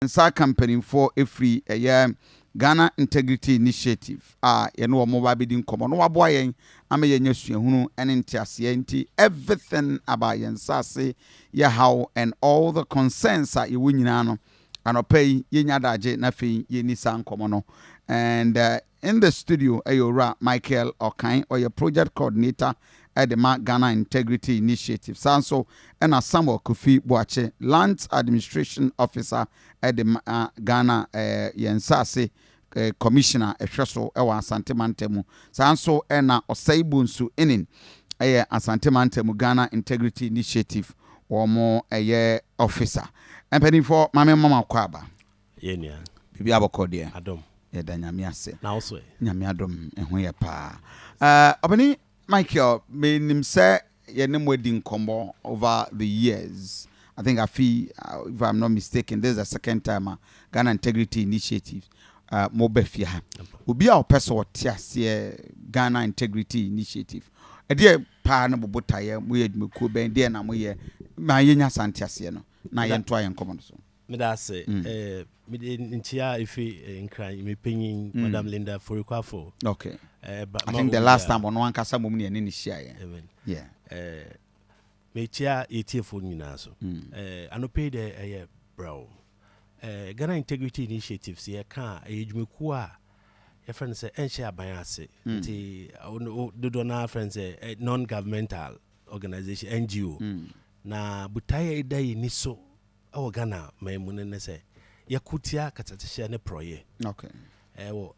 Nsa aka mpanimfoɔ ɛfiri ɛyɛ Ghana Integrity Initiative a yɛne wɔn ba abɛdi nkɔmmɔ na wɔaboa yɛn ama yɛanya suahunu ne nteaseɛ. Nti everything about yɛn nsaase, yɛ haw and all the concerns a yɛwɔ nyinaa no, anɔpa yi yɛnya adagye na afei yɛni saa nkɔmmɔ no. And in the studio ɛyɛ Owura Michael Ɔkan, ɔyɛ project coordinator ɛde ma Ghana Integrity Initiative. Saa nso ɛna Samuel Kofi Boakye, Lands Administration Officer ɛde ma Ghana yɛn nsaase commissioner ɛhwɛ so ɛwɔ Asante mantam mu. Saa nso ɛna Ɔsɛe Bonsu Enin ɛyɛ Asante mantam mu Ghana Integrity Initiative wɔn ɛyɛ officer. Mpanimfoɔ, maame mama kɔ aba. Yɛnua. Biribi abɔkɔ deɛ? Adom. Yɛda Nyame ase. Na wo so ɛ? Nyame adom, ɛho yɛ paa. Ɔbɛni Michael, menim sɛ yɛne mo adi nkɔmmɔ over the years. I think afi, if I'm not mistaken, this is the second time Ghana Integrity Initiative mo bɛ fie ha. Obi a ɔpɛ sɛ ɔte aseɛ, Ghana Integrity Initiative, ɛdeɛ paa no bobo taeɛ, moyɛ adwumakuo bɛn deɛ na moyɛ? Ma yɛnya sa nte aseɛ no na yɛntoa yɛn nkɔmmɔ no so. Meda ase. Mede nkyia a ɛfiri Nkran mepanyin Madam Linda Forikuafo. I think the last time ɔno ankasa mmom ne yɛne ne hyiaeɛ. Amen. Mekyia yɛtiefoɔ nyinaa so. Anɔpɛ yi deɛ ɛyɛ brɛw. Ghana Integrity Initiative, sɛ yɛka a, ɛyɛ dwumakuo a yɛfrɛ no sɛ ɛnhyɛ aban ase, nti dodoɔ no afrɛ no sɛ non governmental organization, NGO. Na botaeɛ a ɛda yɛ ni so ɛwɔ Ghana man mu no ne sɛ yɛko tia katahyɛ ne porɔyɛ. Ɛwɔ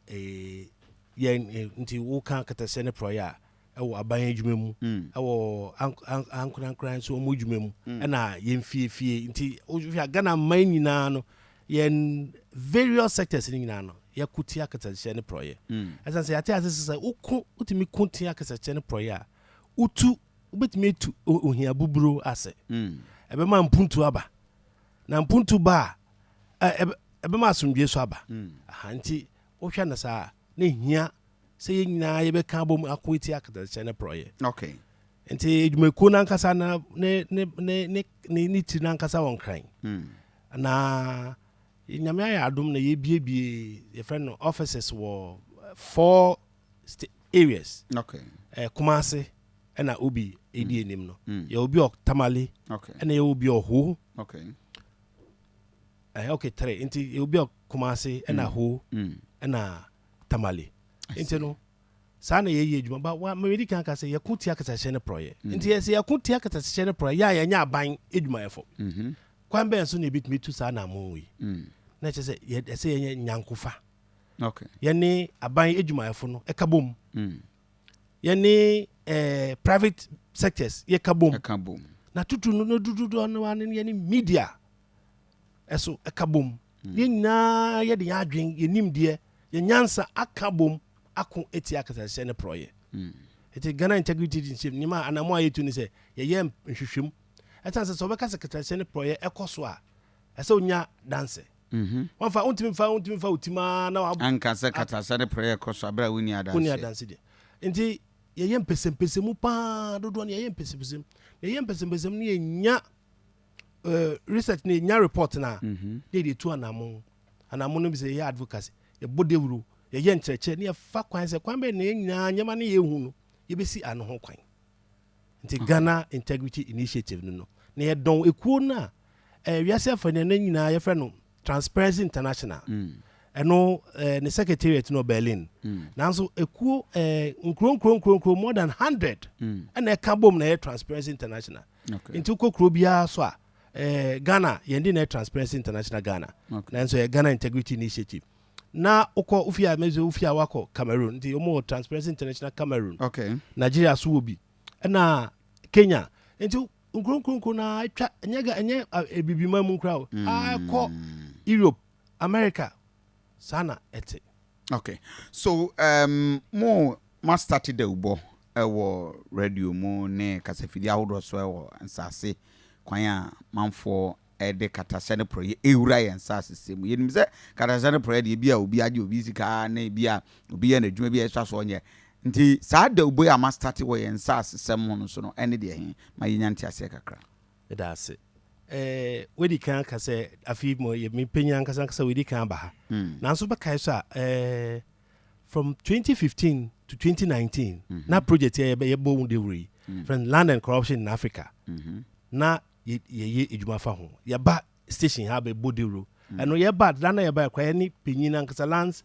yɛn nti woka katahyɛ ne porɔyɛ a, ɛwɔ aban adwuma mu, ɛwɔ ankorankora nso ɔmo adwuma mu, ɛna yɛn fiefie. Nti wohwɛ a, Ghana man nyinaa no, yɛn various sectors no nyinaa no, yɛko tia katahyɛ ne porɔyɛ. Ɛsiane sɛ yɛate ase sɛ woko wotumi ko tia katahyɛ ne porɔyɛ a, wotu wobɛtumi atu ohia buburo ase. Ɛbɛma mpuntu aba, na mpuntu ba a, ɛbɛma asomdwe so aba. Aha, nti wohwɛ no saa a, na hia sɛ yɛn nyinaa yɛbɛka bom ako tia katahyɛ ne porɔyɛ. Nti adwumakuo no ankasa na ne tiri no ankasa wɔ Nkran. Na Nyame ayɛ adom na yɛbiebie yɛfrɛ no offices wɔ four areas. Kumase ɛna obi ɛdi anim no. Yɛwɔ obi wɔ Tamale, ɛna yɛwɔ obi wɔ Ho. Okay, three. Nti yɛwɔ obi wɔ Kumase, ɛna Ho, ɛna Tamale. Nti no saa na yɛyɛ adwuma ba wa mɛdi kan ka sɛ yɛko tia kasahyɛ ne porɔyɛ. Nti yɛsɛ yɛko tia kasahyɛ ne porɔyɛ yɛ a, yɛnyɛ aban adwumayɛfo. Kwan bɛn so na yɛbɛtumi tu saa naamo yi? Na kyerɛ sɛ ɛsɛ yɛnyɛ nyankofa. Yɛne aban adwumayɛfo no ɛka bom. Yɛne private sectors yɛka bom. Ɛka bom. Na tutu no dududu no ano, yɛne media ɛso ɛka bom. Yɛn nyinaa yɛde yɛn adwen, yɛn nimdeɛ, yɛn nyansa aka bom ako etia kasahyɛ ne porɔyɛ. Nti Ghana Integrity Initiative nneɛma anamo a yɛtu ne sɛ yɛyɛ nhwehwɛmu. Ɛsiane sɛ wɔbɛka sɛ kasahyɛ ne porɔyɛ ɛkɔ so a, ɛsɛ onya danse. Wɔmfa wontumi fa wo tim aa na wa anka sɛ katasɛ ne porɔyɛ kɔ so aberɛ a wonni wonni adanseɛ. Adanse deɛ, nti yɛyɛ mpɛsɛmpɛsɛmu paa dodoɔ no. Yɛyɛ mpɛsɛmpɛsɛmu na yɛyɛ mpɛsɛmpɛsɛmu no, yɛnya research na yɛnya report na na yɛde tu anamo. Anamo no bi sɛ yɛyɛ advocacy, yɛbɔ dawuro, yɛyɛ nkyerɛkyerɛ ne yɛfa kwan sɛ kwan bɛyɛ na yɛn nyinaa nneɛma no yɛhu no, yɛbɛsi ano ho kwan. Nti Ghana Integrity Initiative no na yɛdɔn ekuo no a wiase afa no nyinaa yɛfrɛ no Transparency International. Ɛno ne secretariat no wɔ Berlin. Nanso ekuo nkuro nkuro nkuro nkuro more than 100 ɛna ɛka bom na ɛyɛ Transparency International. Nti wokɔ kuro biara so a, Ghana yɛn de na ɛyɛ Transparency International Ghana. Nanso ɛyɛ Ghana Integrity Initiative. Na wokɔ wofie a mɛsɛ wofie a wakɔ Cameroon, nti wɔn wɔ Transparency International Cameroon. Nigeria so wɔ bi, ɛna Kenya. Nti nkuro nkuro nkuro na atwa, ɛnyɛ ga ɛnyɛ ebibima mu nkura o, akɔ Europe, America, saa na ɛte. Okay, so mo ma start dawubɔ ɛwɔ radio mu ne kasafidie ahodoɔ so ɛwɔ nsase kwan a manfoɔ ɛde katahyɛ ne porɔyɛ ɛwura yɛn nsase sɛ mu. Yɛnim sɛ katahyɛ ne porɔyɛ deɛ, bi a obi agye obi sika ne bi a obi yɛ n'adwuma bi a ɛsua so ɔnyɛ. Nti saa dawubɔ yi a ma start wɔ yɛn nsase sɛm ho no so no, ɛne deɛ he ma yɛnya nte aseɛ kakra? Ɛda ase. Wadi kan aka sɛ afei mo yɛ me panyin ankasa ankasa wadi kan aba ha. Nanso bɛkae so a, from 2015 to 2019 na project yɛ yɛbɔ mu dewuro yi from Land and Corruption in Africa na yɛyɛ adwuma fa ho. Yɛba station ha bɛbɔ dewuro. Ɛno yɛba da na yɛba yɛkora yɛne panyin ankasa, lands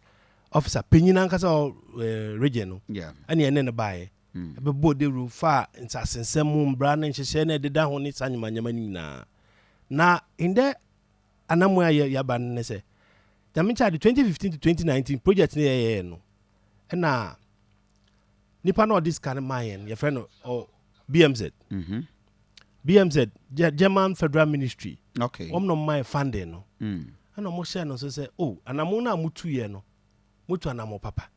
officer panyin ankasa wɔ region no ɛne ɛne no baeɛ ɛbɛbɔ dewuro fa nsasensɛm mu mbra ne nhyehyɛ na ɛdeda ho ne saa nyamanyama no nyinaa. Na ndɛ anamu a yɛaba no ne sɛ Nyame nkyɛ ade, 2015 to 2019 project ne yɛyɛɛ no, ɛna nipa na ɔde sika no maa yɛn, yɛfrɛ no BMZ. BMZ, German Federal Ministry. Wɔn na ɔmo maa yɛ funding no. Ɛna ɔmo hyɛ no nso sɛ o anamo no a motu no, motu anamo papa,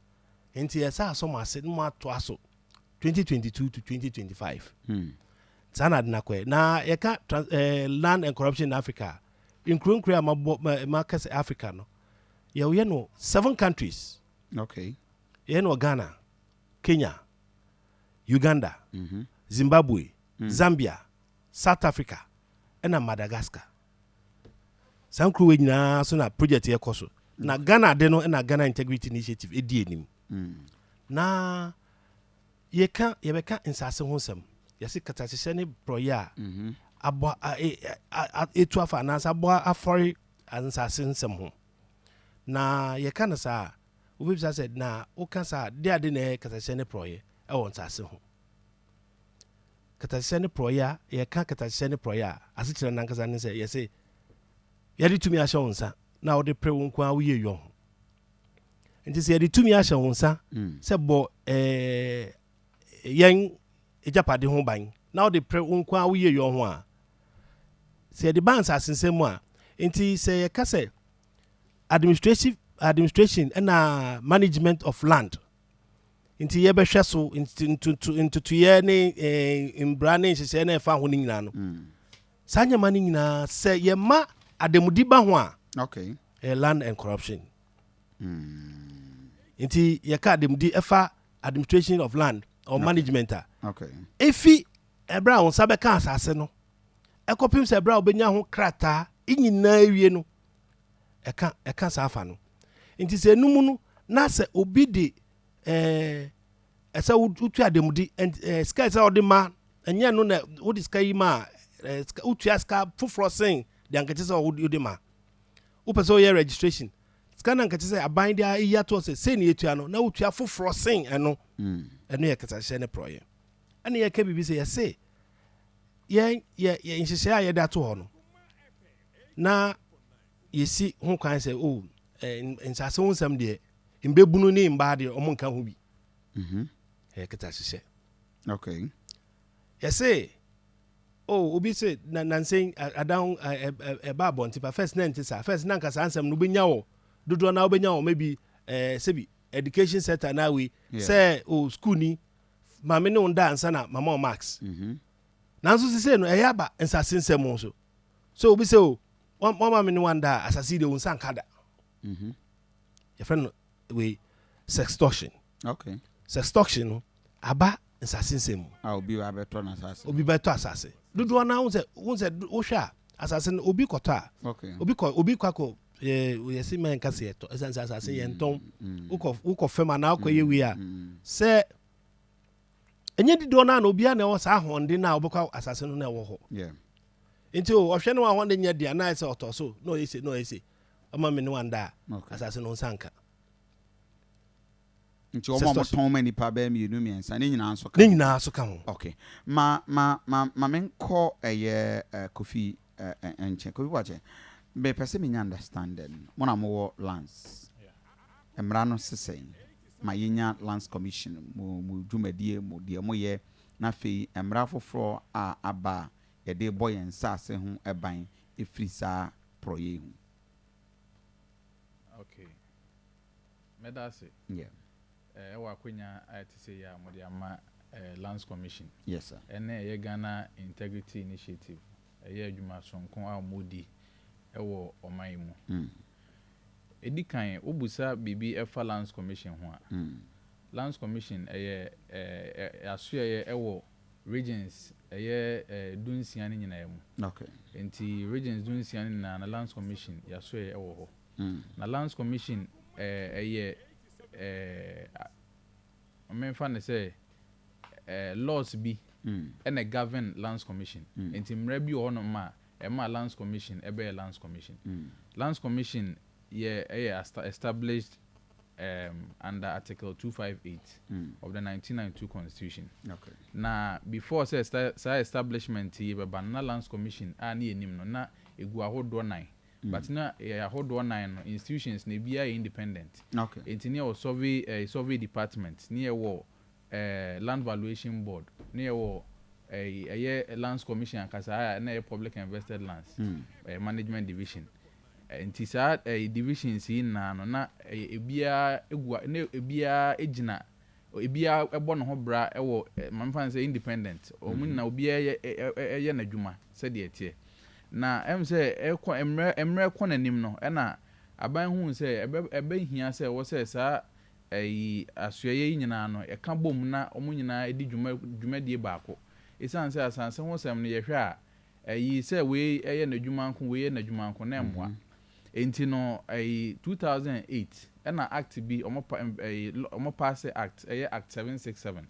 nti yɛsɛ asɔ mo ase na mo atoa so 2022 to 2025. Saa na ade no akɔɛ. Na yɛka Land and Corruption in Africa, nkuro nkuro a mabɔ maka sɛ Africa no, yɛyɛ no seven countries. Yɛyɛ no wɔ Ghana, Kenya, Uganda, Zimbabwe, Zambia, South Africa ɛna Madagascar. Saa nkuro wei nyinaa so na project yɛkɔ so. Na Ghana ade no ɛna Ghana Integrity Initiative ɛdi anim. Na yɛka, yɛbɛka nsase ho nsɛm, yɛse katahyehyɛ ne porɔyɛ a abɔ ɛtu afa anaasɛ abɔ afɔre nsase nsɛm ho. Na yɛka no saa a, wobɛbisa sɛ na woka saa de ade na ɛyɛ katahyehyɛ ne porɔyɛ ɛwɔ nsase ho. Katahyehyɛ ne porɔyɛ a yɛka, katahyehyɛ ne porɔyɛ a asekyerɛ nankasa ne sɛ yɛse yɛde tumi ahyɛ wo nsa na wode pere wo nko a woyɛ yɔ ho. Nti sɛ yɛde tumi ahyɛ wo nsa sɛ bɔ yɛn agyapade ho ban na wode pere wo nko a woyɛ yɔ ho a, sɛ yɛde ba nsase nsɛm mu a, nti sɛ yɛka sɛ administrative administration ɛna management of land, nti yɛbɛhwɛ so ntotoyɛ ne mbra ne nhyehyɛeɛ na ɛfa ho no nyinaa no, saa nneɛma no nyinaa sɛ yɛma adamudi ba ho a, ɛyɛ land and corruption. Nti yɛka adamudi ɛfa administration of land or management a, efi ɛberɛ a wo nsa bɛka asase no ɛkɔpem sɛ ɛberɛ a wobɛnya ho krataa nyinaa awie no, ɛka saa afa no. Nti sɛ enum no na sɛ obi de ɛsɛ wotua adamudi sika ɛsɛ ɔde ma, ɛnyɛ no na wode sika yi ma a, wotua sika foforɔ sen deɛ ankɛkyɛ sɛ wode ma. Wopɛ sɛ woyɛ registration, sika na nkɛkyɛ sɛ aban de ayi ato sɛ sei ne yɛtua no, na wotua foforɔ sen ɛno. Ɛno yɛ kasahyɛ ne porɔyɛ. Ɛne yɛka biribi sɛ yɛse yɛn yɛ nhyehyɛeɛ a yɛde ato hɔ no na yɛsi ho kwan sɛ o nsase ho nsɛm deɛ, mbɛbunu ne mbaa deɛ, ɔmo nka ho bi. Ɛyɛ kata hyehyɛ. Yɛse o obi se na nansɛn adan ɛba abɔnten pa. First na nte saa. First na nka saa nsɛm no wobɛnya wɔ dodoɔ na wobɛnya wɔ maybe sɛbi education sector na wei sɛ o school ni maame ne wo da ansa na mama wo marks. Nanso sese no ɛyɛ aba nsase nsɛm mu nso so, obi sɛ o wɔn maame ne wan da a, asase yi de wo nsa nka da. Yɛfrɛ no wei sextortion. Sextortion no aba nsase nsɛm mu. A obi wa bɛtɔ n'asase. Obi bɛtɔ asase dodoɔ naa wo sɛ wohwɛ a, asase no obi kɔtɔ a, obi kɔ akɔ yɛsi mɛ nka sɛ yɛtɔ ɛsɛn sɛ asase yɛn tɔn. Wokɔ fam anaa wokɔ yɛ wei a, sɛ ɛnyɛ dodoɔ naa na obiara na ɛwɔ saa ahoɔden na wobɛkɔ asase no na ɛwɔ hɔ. Nti o ɔhwɛ no ahoɔden nyɛ deɛ anaa sɛ ɔtɔ so na ɔyɛ se na ɔyɛ se ɔma me ne wanda a, asase no nsa nka. Nti wɔn a wɔtɔn ma nipa bɛyɛ mmienu mmiɛnsa ne nyinaa nso ka ne nyinaa so ka ho. Okay, ma menkɔ ɛyɛ Kofi nkyɛn. Kofi Boakye, mepɛ sɛ menya understanding. Mo na mowɔ lands, mmara no sesɛn ma yɛnya Lands Commission, mo dwumadie, mo deɛ moyɛ, na afei mmara foforɔ a aba a yɛde bɔ yɛn nsaase ho ban ɛfiri saa porɔyɛ yi ho. Okay, mɛda ase. Ɛwɔ akonnwa a ɛte sɛ yi a mode ama Lands Commission yes sir ɛne ɛyɛ Ghana Integrity Initiative, ɛyɛ adwuma sononko a wɔdi ɛwɔ ɔman yi mu. Ɛdi kan, wobusa biribi ɛfa Lands Commission ho a, Lands Commission ɛyɛ asoɛyɛ ɛwɔ Regions ɛyɛ 16 no nyinaa mu. Nti regions 16 no nyinaa na Lands Commission yɛasoɛ ɛwɔ hɔ. Na Lands Commission ɛyɛ memfa ne sɛ laws bi ɛna govern Lands Commission. Nti mmerɛ bi wɔ hɔnom a ɛma Lands Commission ɛbɛyɛ Lands Commission. Lands Commission yɛ ɛyɛ established under Article 258 of the 1992 Constitution. Na before sɛ saa establishment yi bɛba no, na Lands Commission a ne yɛnim no na egu ahodoɔ nan. But na yɛ ahodoɔ nan no, institutions na ebiara yɛ independent. Nti ne yɛwɔ survey department, ne yɛwɔ Land Valuation Board, ne yɛwɔ ɛyɛ Lands Commission ankasa a na yɛ Public and Vested Lands Management Division. Nti saa divisions yi nyinaa no na ebiara egu ne ebiara gyina, ebiara ɛbɔ ne ho bra ɛwɔ mamefa no sɛ independent. Wɔn nyinaa obiara yɛ ɛyɛ n'adwuma sɛdeɛ ɛteɛ. Na sɛ ɛkɔ mmerɛ kɔ n'anim no, ɛna aban hu sɛ ɛbɛhia sɛ ɛwɔ sɛ saa ɛyi asoɛyɛ yi nyinaa no ɛka bom na wɔn nyinaa di dwumadie baako, ɛsiane sɛ asase ho sɛm no yɛhwɛ a, ɛyi sɛ wei ɛyɛ n'adwuma nko, wei yɛ n'adwuma nko na ɛmmoa. Nti no ɛyi 2008 ɛna act bi ɔmo pa ɛyi ɔmo pass act, ɛyɛ Act 767,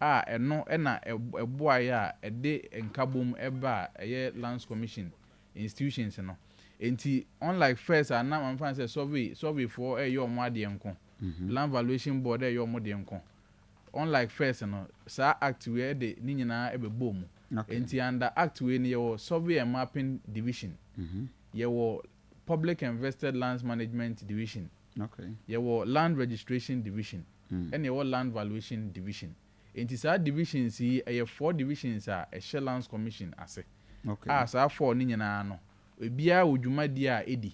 a ɛno ɛna ɛboaeɛ a ɛde nkabom ɛba a ɛyɛ Lands Commission institutions no. Nti unlike first a na wɔn sɛ survey foɔ ɛyɛ ɔmo adeɛ nko, Land Valuation Board ɛyɛ ɔmo deɛ nko, unlike first no, saa act wei ɛde ne nyinaa ɛbɛbɔ mu. Nti under act wei no, yɛwɔ Survey and Mapping Division, yɛwɔ Public and Vested Lands Management Division, yɛwɔ Land Registration Division, ɛna yɛwɔ Land Valuation Division. Nti saa divisions yi ɛyɛ four divisions a ɛhyɛ Lands Commission ase. A saa four no nyinaa no, ebiara wɔ dwumadie a ɛdi,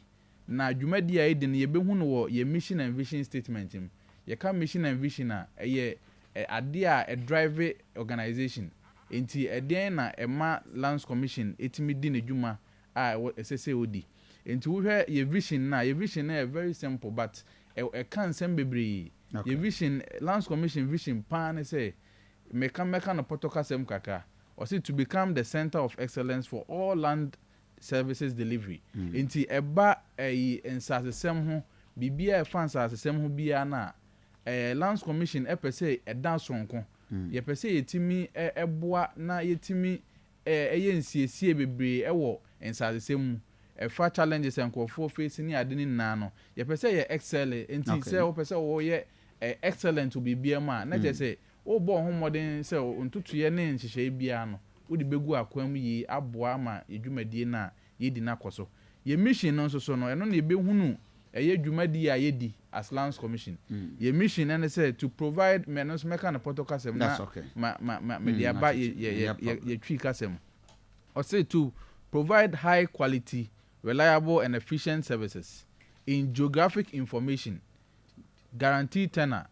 na dwumadie a ɛdi no, yɛbɛhu no wɔ yɛ mission and vision statement mu. Yɛka mission and vision a, ɛyɛ adeɛ a ɛdrive organization. Nti ɛdeɛn na ɛma Lands Commission ɛtumi di ne dwuma a ɛwɔ ɛsɛ sɛ ɔdi? Nti wohwɛ yɛ vision na yɛ vision no yɛ very simple, but ɛka nsɛm bebree. Yɛ vision, Lands Commission vision paa ne sɛ, mɛka no pɔtɔ kasɛm kakra, ɔsi to become the center of excellence for all land services delivery. Nti ɛba ɛyi nsasesɛm ho, biribiara ɛfa nsasesɛm ho biara na Lands Commission ɛpɛ sɛ ɛda sonko. Yɛpɛ sɛ yɛtumi ɛboa na yɛtumi ɛyɛ nsiesie bebree ɛwɔ nsasesɛm mu, ɛfa challenges a nkurɔfoɔ face ne ade ne nyinaa no, yɛpɛ sɛ yɛ excel. Nti sɛ wopɛ sɛ wɔyɛ excellent wɔ biribiara mu a, na kyerɛ sɛ wobɔ wo ho mmɔden sɛ ntotoeɛ ne nhyehyɛeɛ biara no wode bɛgu akwan mu yie aboa ama yɛ dwumadie no a yɛdi no akɔ so. Yɛ mission no nso so no, ɛno na yɛbɛhunu ɛyɛ dwumadie a yɛdi as Lands Commission. Yɛ mission no ne sɛ to provide, mɛ no nso mɛka no pɔtɔ kasɛm na That's okay. ma mede aba mate. yɛ Ɛnyɛ problem. yɛ Twi kasɛm. Ɔsɛ to provide high quality, reliable and efficient services in geographic information, guaranteed tenure,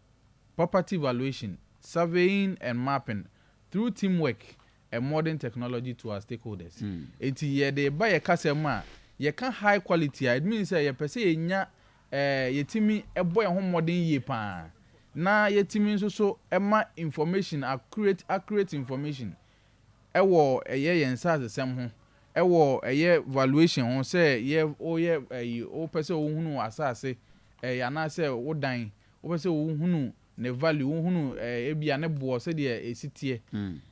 property valuation, surveying and mapping through teamwork and modern technology to our stakeholders. Nti yɛde ba yɛ kasa mu a, yɛka high quality a, it means sɛ yɛpɛ sɛ yɛnya yɛtumi ɛbɔ yɛn ho mmɔden yie paa na yɛtumi nso so ɛma information, accurate information ɛwɔ ɛyɛ yɛn nsaasesɛm ho, ɛwɔ ɛyɛ valuation ho, sɛ yɛ woyɛ ɛyi, wopɛ sɛ wohunu asase ɛyɛ anaasɛ wodan, wopɛ sɛ wohunu ne value, wohunu ebia ne boɔ sɛdeɛ esi teɛ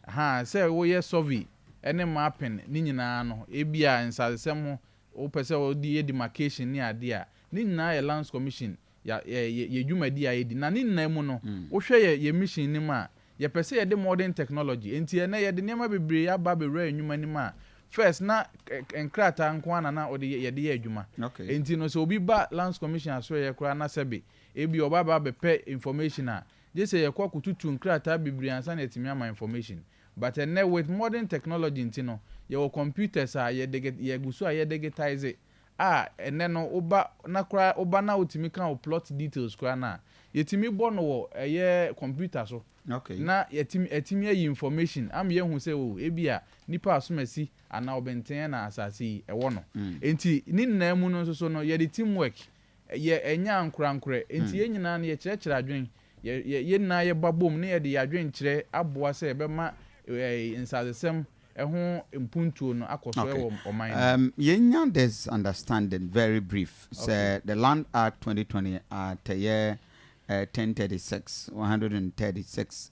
ha, sɛ woyɛ survey ɛne mapping ne nyinaa no, ebia nsasesɛm ho wopɛ sɛ wode yɛ demarcation ne adeɛ a, ne nyinaa yɛ Lands Commission yɛ yɛ yɛ dwumadi a yɛdi. Na ne nyinaa mu no, wohwɛ yɛ mission no mu a, yɛpɛ sɛ yɛde modern technology. Nti ɛnɛ yɛde nneɛma bebree aba abɛwura nnwuma no mu a first na nkrataa nko ara na wɔde yɛde yɛ adwuma. Nti no sɛ obi ba Lands Commission asoɛyɛ koraa na sɛbe ebi ɔba ba abɛpɛ information a, gye sɛ yɛkɔ akɔtutu nkrataa bebree ansa na yɛtumi ama information. But ɛnɛ with modern technology nti no, yɛwɔ computers a yɛde yɛgu so a yɛdigitize a, ɛnɛ no woba na koraa, woba na wotumi ka wo plot details koraa na yɛtumi bɔ no wɔ ɛyɛ computer so na yɛtumi ɛtumi ayi information ama yɛhu sɛ o ebi a nipa asomasi anaa ɔbɛnten na asase yi ɛwɔ no. Nti ne nyinaa mu no nso so no, yɛde teamwork yɛ, ɛnya ankorankorɛ. Nti yɛn nyinaa no yɛkyerɛkyerɛ adwene, yɛ yɛ yɛn nyinaa yɛba bom ne yɛde yɛ adwene kyerɛ aboa sɛ ɛbɛma Nsasesɛm ɛho mpuntuo no akɔ so ɛwɔ ɔman no. Yɛnya this understanding very brief sɛ the Land Act 2020 at ɛyɛ 1036 136,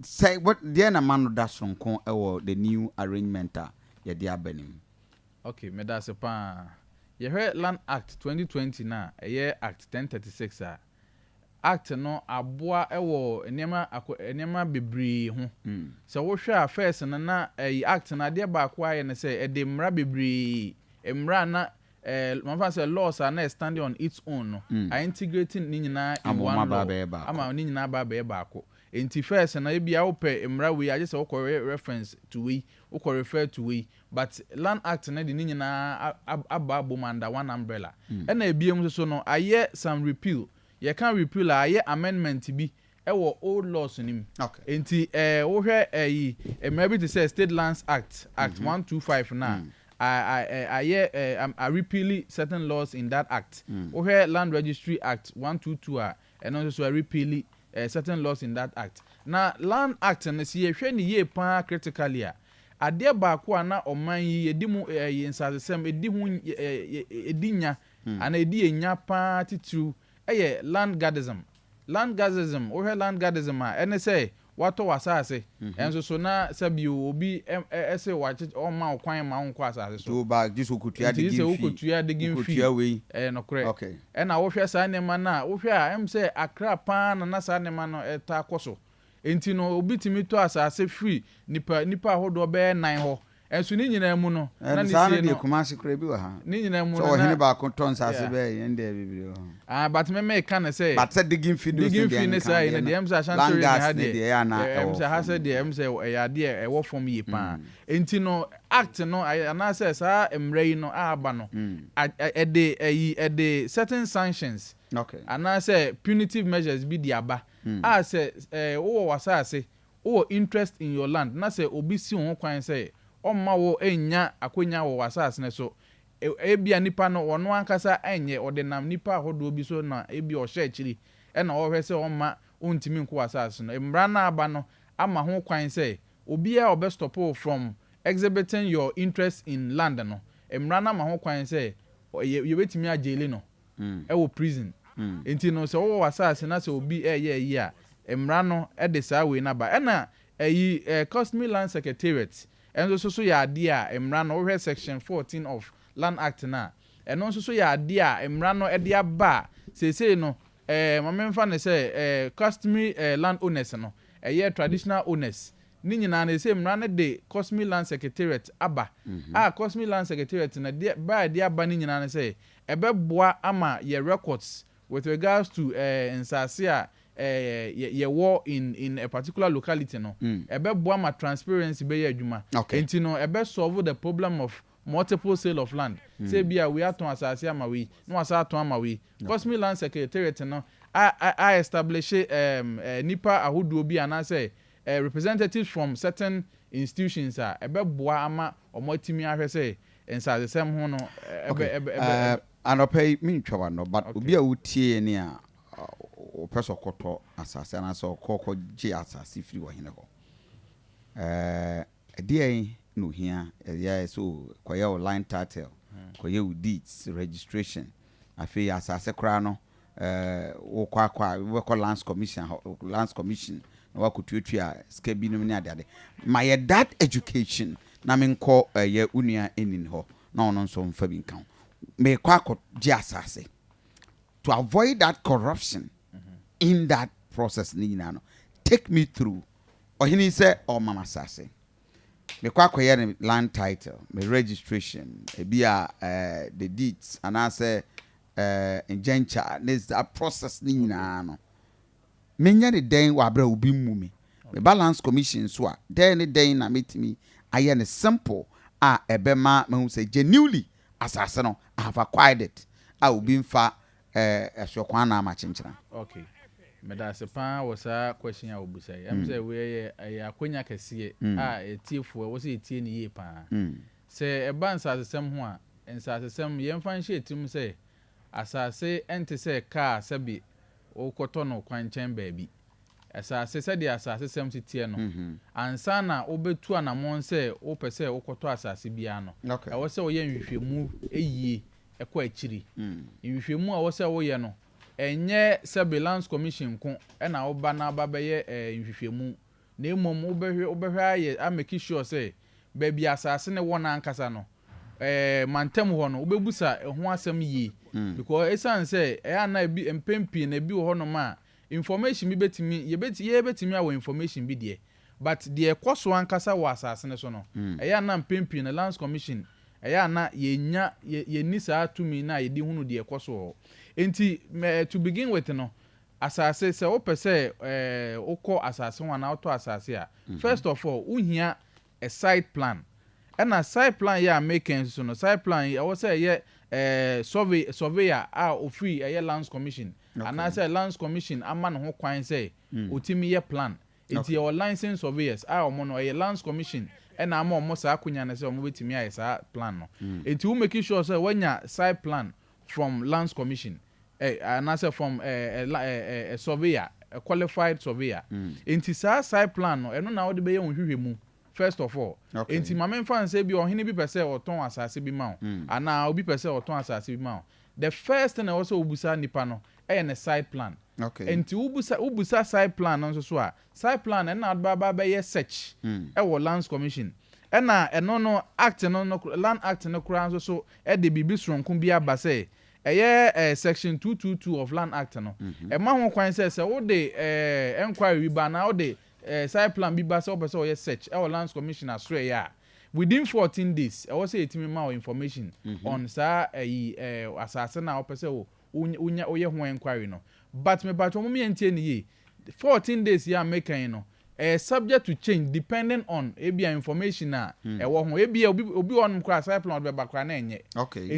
sɛ what deɛ na ma no da soronko ɛwɔ the new arrangement a yɛde aba nim? Okay, meda ase paa. Yɛhwɛ Land Act 2020 na ɛyɛ Act 1036 a, act no aboa ɛwɔ nneɛma akɔ nneɛma bebree ho. Sɛ wohwɛ a, first no na ɛyi act no, adeɛ baako ayɛ no sɛ ɛde mmara bebree, mmara na mafa sɛ laws a na standing on its own no, a integrating ne nyinaa in one law ama ne nyinaa ba abɛyɛ baako. Nti first no, ebi a wopɛ mmara wei, agye sɛ wokɔ reference to wei, wokɔ refer to wei, but Land Act no de ne nyinaa aba abom under one umbrella. Ɛna ebiem nso so no, ayɛ some repeal. Yɛka repeal a, ayɛ amendment bi ɛwɔ old laws no mu. Nti wohwɛ ɛyi mmara bi te sɛ State Lands Act, Act 125 na ayɛ a repeal certain laws in that act. Wohwɛ Land Registry Act 122 a, ɛno nso so a repeal certain laws in that act. Na Land Act no, si yɛhwɛ ne yie paa critically a, adeɛ baako a na ɔman yi yɛdi mu ɛyɛ nsasesɛm edi ho ɛdi nya ana ɛdi yɛ nya paa titiriw ɛyɛ land guardism. Land guardism, wohwɛ land guardism a, ɛne sɛ watɔ w'asase ɛnso so na sɛbi obi ɛsɛ wakye ɔma wo kwan ma wo nkɔ asase so. To ba gye sɛ okotua digging fee, wokotua digging fee. Ɛyɛ nokorɛ. Ɛna wohwɛ saa nneɛma no a, wohwɛ a, sɛ Akra paa na saa nneɛma no ɛta kɔ so. Nti no, obi tumi tɔ asase firi nipa ahodoɔ bɛyɛ nan hɔ, ɛnso ne nyinaa mu no na ne sie no, Kumasi kura bi wɔ ha. Ne nyinaa mu no, sɛ ɔhene baako tɔ nsase bɛyɛ yɛn deɛ bebree wɔ hɔ. Ah, but mɛmɛ ka ne sɛ but sɛ digging fee digging fee ne saa yi no deɛ, sɛ Ashanti Region ha deɛ, sɛ ha sɛ deɛ, sɛ ɛyɛ adeɛ ɛwɔ fam yie paa. Nti no, act no anaasɛ saa mmerɛ yi no a aba no, ɛde ɛyi ɛde certain sanctions anaasɛ punitive measures bi de aba a sɛ wowɔ w'asase, wowɔ interest in your land, na sɛ obi si wo ho kwan sɛ ɔmma wo nya akonya wɔ w'asase no so, ebia nipa no ɔno ankasa ɛnyɛ, ɔde nam nipa ahodoɔ bi so na ebi ɔhyɛ akyiri ɛna ɔhwɛ sɛ ɔmma ɔntumi nkɔ w'asase no, mmara no aba no ama ho kwan sɛ obiara ɔbɛ stop wo from exhibiting your interest in land no, mmara no ama ho kwan sɛ yɛbɛtumi ajail no ɛwɔ prison. Nti no, sɛ wɔwɔ w'asase na sɛ obi ɛyɛ ɛyi a, mmara no ɛde saa wei n'aba. Ɛna ɛyi Customary Land Secretariat ɛnso so yɛ adeɛ a mmara no, wɔhwɛ section 14 of Land Act na ɛno nso so yɛ adeɛ a mmara no ɛde aba a seesei no, maame nfa ne sɛ customary land owners no, ɛyɛ traditional owners ne nyinaa no, ɛsɛ mmara no de Customary Land Secretariat aba a, Customary Land Secretariat no deɛ baa de aba ne nyinaa no sɛ ɛbɛboa ama yɛ records with regards to nsase a yɛwɔ in a particular locality no, ɛbɛboa ma transparency bɛyɛ adwuma. Nti no, ɛbɛ solve the problem of multiple sale of land, sɛ bi a wei atɔn asase ama wei na wasa atɔn ama wei. Customary Land Secretariat no a establish nipa ahodoɔ bi anaasɛ representatives from certain institutions a ɛbɛboa ama ɔmo atumi ahwɛ sɛ nsasesɛm ho no ɛbɛ ɛbɛ ɛbɛ. Anɔpɛ yi mentwa wano, but obi a wotie ni a ɔpɛ sɛ ɔkɔtɔ asase anaasɛ ɔkɔ kɔgye asase firi ɔhene hɔ, ɛdeɛn na ohia? Ɛyɛ so kɔyɛ wo land title, kɔyɛ wo deeds registration, afei asase koraa no, wokɔ akɔ a wobɛkɔ Lands Commission hɔ, Lands Commission na wakɔtuatua sika binom ne adeade. Ma yɛ that education na menkɔ ɛyɛ wo nua ɛnin hɔ na ɔno nso mfa bi nka ho. Mekɔ akɔgye asase, to avoid that corruption in that process ne nyinaa no, take me through. Ɔhene sɛ ɔma m asase, mekɔ akɔyɛ ne land title, me registration, ebi a the deeds anaasɛ indenture ne that process ne nyinaa no, menyɛ ne dɛn wɔ abere a obi mmu me? Meba Lands Commission so a, dɛn ne dɛn na metumi ayɛ ne simple a ɛbɛma mahu sɛ genuinely asase no, I have acquired it a obi mfa ɛsoɔkwan na ama kyenkyena? Okay, meda ase paa wɔ saa question a wobusa yi. Sɛ wei ɛyɛ akonya kɛseɛ a ɛtiefoɔ ɛwɔ sɛ yɛtie ne yie paa. Sɛ ɛba nsasesɛm ho a, nsasesɛm, yɛmfa nhyɛ tirim sɛ asase ɛnte sɛ kaa sɛbi wokɔtɔ no kwankyɛn baabi. Asase, sɛdeɛ asase sɛm si teɛ no, ansa na wobɛtu anammɔn sɛ wopɛ sɛ wokɔtɔ asase biara no, ɛwɔ sɛ woyɛ nhwehwɛmu yie ɛkɔ akyiri. Nhwehwɛmu a ɛwɔ sɛ woyɛ no, ɛnyɛ sɛbe Lands Commission nko ɛna woba na aba bɛyɛ nhwehwɛmu, na mmom wobɛhwɛ ayɛ amake sure sɛ baabi asase ne wɔ no ankasa no, mantam hɔ no, wobɛbusa ɛho asɛm yie, because ɛsiane sɛ ɛyɛ ana ebi mpɛn pii na ebi wɔ hɔnom a information bi bɛtumi yɛbɛtumi awɔ information bi deɛ, but deɛ ɛkɔ so ankasa wɔ asase no so no, ɛyɛ ana mpɛn pii na Lands Commission ɛyɛ ana yɛnya yɛni saa tumi na yɛde hunu deɛ ɛkɔ so wɔ hɔ. Nti to begin with no, asase, sɛ wopɛ sɛ wokɔ asase ho anaa wotɔ asase a, first of all, wohia a site plan. Ɛna site plan yɛ a meka nso no, site plan yi ɛwɔ sɛ ɛyɛ surveyor a ofiri ɛyɛ Lands Commission anaasɛ Lands Commission ama ne ho kwan sɛ otimi yɛ plan. Nti yɛwɔ licensed surveyors a ɔmo no ɛyɛ Lands Commission ɛna ama ɔmo saa akonya no sɛ ɔmo bɛtumi ayɛ saa plan no. Nti wo make sure sɛ wanya site plan from Lands Commission anaasɛ from surveyor, a qualified surveyor. Nti saa site plan no, ɛno na wɔde bɛyɛ wɔn hwehwɛ mu first of all. Nti maame, nfa nsɛ bi ɔhene bi pɛ sɛ ɔtɔn asase bi ma wo anaa obi pɛ sɛ ɔtɔn asase bi ma wo, the first thing a ɛwɔ sɛ obusa nipa no ɛyɛ ne site plan. Nti wobusa site plan no nso so a, site plan ɛna ade ba bɛyɛ search ɛwɔ Lands Commission. Ɛna ɛno no, act no, Land Act no koraa nso so ɛde biribi soronko bi aba sɛ ɛyɛ section 222 of Land Act no. Ɛma ho kwan sɛ wode enquiry bi ba anaa wode site plan bi ba sɛ wopɛ sɛ ɔyɛ search ɛwɔ Lands Commission asoɛyɛ a, within 14 days ɛwɔ sɛ yɛtumi ma wo information on saa ɛyi asase na wopɛ sɛ wo wonya woyɛ ho enquiry no. But mepatwa mo yɛn ne yie, 14 days yi a meka yi no, ɛyɛ subject to change depending on ebia information a ɛwɔ ho. Ebia obi wɔ nom koraa, site plan ɔde bɛba koraa na ɛnyɛ.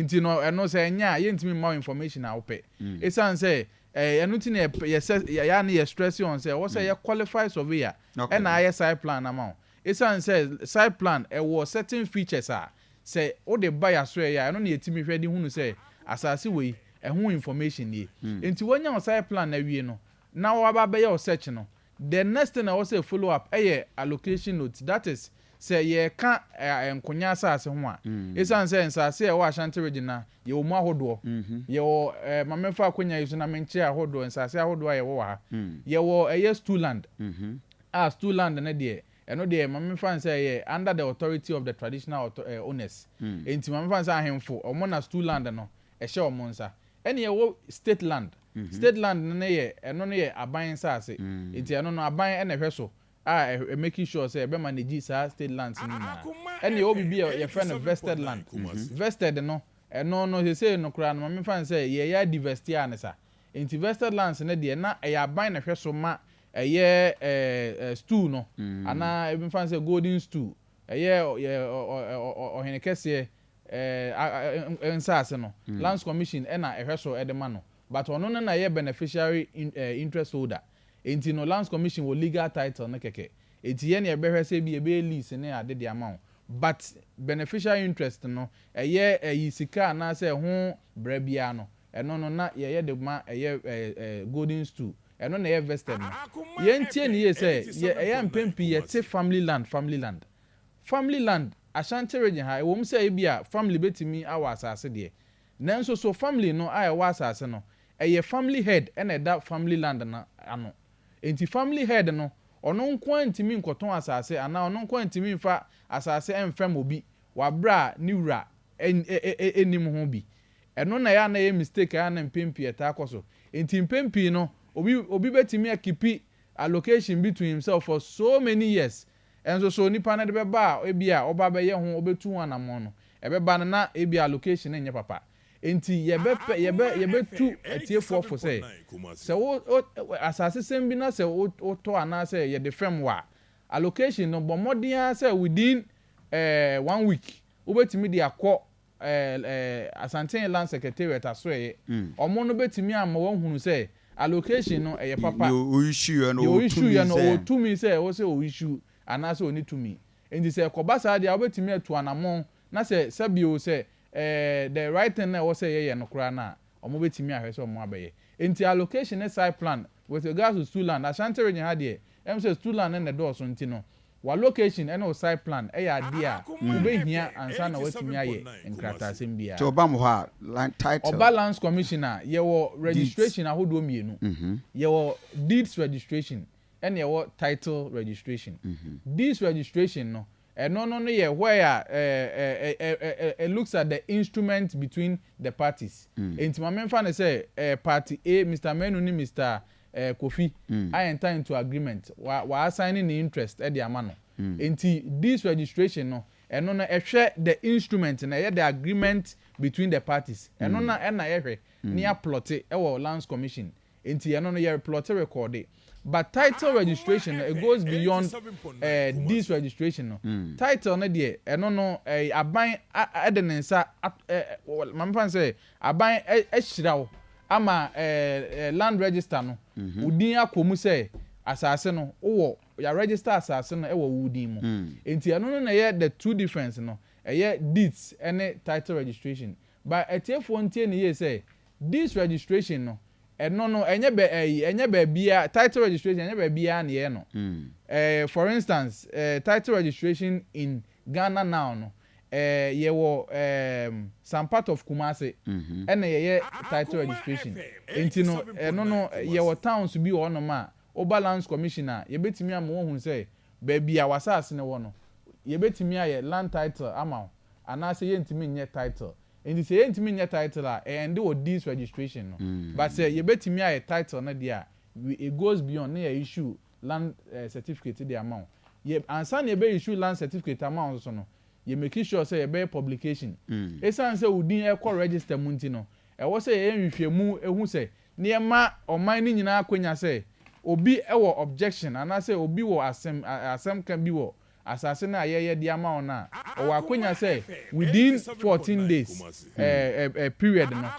Nti no, ɛno sɛ ɛnyɛ a, yɛntumi mma wo information a wopɛ, ɛsiane sɛ ɛno ti na yɛ yɛ ne yɛ stress on sɛ ɛwɔ sɛ yɛ qualified surveyor ɛna ayɛ site plan ama wo, ɛsiane sɛ site plan ɛwɔ certain features a sɛ wode ba yɛ aso ɛyɛ a, ɛno na yɛtumi hwɛ de hunu sɛ asase wei ɛho information nie. Nti wɔnya wo site plan na awie no na wɔaba bɛyɛ wo search no, the next thing a ɛwɔ sɛ follow up ɛyɛ allocation note. That is, sɛ yɛka nkonya asase ho a, ɛsiane sɛ nsase a ɛwɔ Ashanti Region na yɛwɔ mu ahodoɔ, yɛwɔ maame fa akonnwa yi so na menkyerɛ ahodoɔ, nsase ahodoɔ a yɛwɔ wɔ ha. Yɛwɔ ɛyɛ stool land a, stool land no deɛ, ɛno deɛ maame fa sɛ ɛyɛ under the authority of the traditional owners. Nti maame fa sɛ ahemfo ɔmo na stool land no ɛhyɛ ɔmo nsa. Ɛne yɛwɔ state land. State land no ne yɛ, ɛno no yɛ aban nsase. Nti ɛno no aban ɛna ɛhwɛ so a ɛ making sure sɛ ɛbɛ manage saa state lands no nyinaa. Ɛne yɛwɔ biribi a yɛfrɛ no vested land. Vested no, ɛno no sesei no koraa no, maame fa sɛ yɛyɛ divest a ne sa. Nti vested lands no deɛ, na ɛyɛ aban na ɛhwɛ so ma ɛyɛ ɛɛ ɛ stool no anaa ebi fa sɛ golden stool, ɛyɛ yɛ ɔ ɔ ɔhene kɛseɛ ɛɛ nsaase no, Lands Commission ɛna ɛhwɛ so ɛde ma no, but ɔno no na ɛyɛ beneficiary interest holder. Nti no, Lands Commission wɔ legal title no kɛkɛ. Nti yɛn na yɛbɛhwɛ sɛ bi yɛbɛyɛ lease ne ade de ama wo, but beneficiary interest no, ɛyɛ ɛyi sika anaasɛ ɛho brɛ biara no, ɛno no na yɛyɛ de ma ɛyɛ ɛɛ ɛɛ golden stool. Ɛno na ɛyɛ vested no. Yɛn tie ne yie sɛ yɛ ɛyɛ mpɛn pii yɛte family land, family land, family land. Ashanti Region ha, ɛwɔ mu sɛ ebi a family betumi awɔ asase deɛ, nanso so family no a ɛwɔ asase no, ɛyɛ family head ɛna ɛda family land no ano. Nti family head no, ɔno nko ara ntumi nkɔtɔn asase anaa ɔno nko ara ntumi nfa asase ɛnfɛm obi wabra a ne wura ɛnim ho bi. Ɛno na ɛyɛ ana ɛyɛ mistake a ɛyɛ ana mpɛn pii ɛtaa kɔ so. Nti mpɛn pii no, obi bɛtumi akeep allocation bi to himself for so many years, ɛnso so nipa no de bɛba a, ebi a ɔba bɛyɛ ho, ɔbɛtu ho anammɔn no, ɛbɛba no na ebi allocation no nyɛ papa. Nti yɛbɛpɛ yɛbɛtu atiefoɔ fo sɛ wo asase sɛm bi na sɛ wotɔ anaasɛ yɛde fɛm wɔ a, allocation no, bɔ mmɔden ara sɛ within one week wobɛtumi de akɔ ɛɛ ɛɛ Asantehene Land Secretariat asoɛyɛ. Ɔmo no bɛtumi ama wɔn sɛ allocation no ɛyɛ papa. Deɛ ɔissue no deɛ ɔwɔ ɔissue tumi yɛ no sɛ ɔwɔ tumi sɛ ɛwɔ sɛ ɔissue anaasɛ ɔni tumi. Nti sɛ ɛkɔba saa deɛ a, wobɛtumi atu anammɔn na sɛ sɛbio sɛ the right thing na ɛwɔ sɛ yɛyɛ no koraa no a, ɔmo bɛtumi ahwɛ sɛ ɔmo abɛyɛ. Nti allocation ne site plan. With regards to stool land, Ashanti Region ha deɛ, sɛ stool land no na ɛdɔɔso nti no, wa location ɛne wo site plan ɛyɛ adeɛ a wobɛhia ansa na watumi ayɛ nkrataasɛm biara. Nti ɔba mo hɔ a, land title. Ɔba Lands Commission a, yɛwɔ registration ahodoɔ mmienu. Yɛwɔ deeds registration ɛna yɛwɔ title registration. Deeds registration no, ɛno no yɛ where a ɛɛ ɛɛ ɛɛ it looks at the instrument between the parties. Nti maame, nfa ne sɛ party A, Mr Menu ne Mr Kofi, a enter into agreement, wa assign ne interest ɛde ama no. Nti deeds registration no, ɛno no ɛhwɛ the instrument na ɛyɛ the agreement between the parties. Ɛno na ɛna ɛhwɛ ne aplot ɛwɔ Lands Commission. Nti ɛno no yɛ plot record. But title registration no, it goes beyond deeds registration no. Title no deɛ, ɛno no aban ɛde ne nsa maame fan sɛ aban ɛhyira wo ama land register no, wo din akɔ mu sɛ asase no wowɔ, yà register asase no ɛwɔ wo din mu. Nti ɛno no na ɛyɛ the two difference no, ɛyɛ deeds ɛne title registration. But ɛtiefoɔ ntie ne yie sɛ deeds registration no, ɛno no ɛnyɛ bɛ ɛyi ɛnyɛ baabiara. Title registration, ɛnyɛ baabiara na yɛ no. For instance, title registration in Ghana now no, yɛwɔ some part of Kumasi ɛna yɛyɛ title registration. Nti no, ɛno no yɛwɔ towns bi wɔ hɔnom a ɔba Lands Commission a, yɛbɛtumi ama wɔn hu sɛ baabi a wasaase no wɔ no, yɛbɛtumi ayɛ land title ama wo anaasɛ yɛntumi nyɛ title. Nti sɛ yɛntumi nyɛ title a, ɛyɛ nde wɔ deeds registration no. But sɛ yɛbɛtumi ayɛ title no deɛ a, it goes beyond ne yɛ issue land certificate de ama wo. Yɛ ansa na yɛbɛ issue land certificate ama wo nso no, yɛ make sure sɛ yɛbɛyɛ publication. Esan sɛ wo din ɛkɔ register mu nti no, ɛwɔ sɛ yɛyɛ nhwehwɛmu ehu sɛ nneɛma ɔman no nyinaa akɔnya sɛ obi ɛwɔ objection anaasɛ obi wɔ asɛm ka bi wɔ asase no a yɛyɛ de ama wɔn a, ɔwɔ akɔnya sɛ within 14 days period no,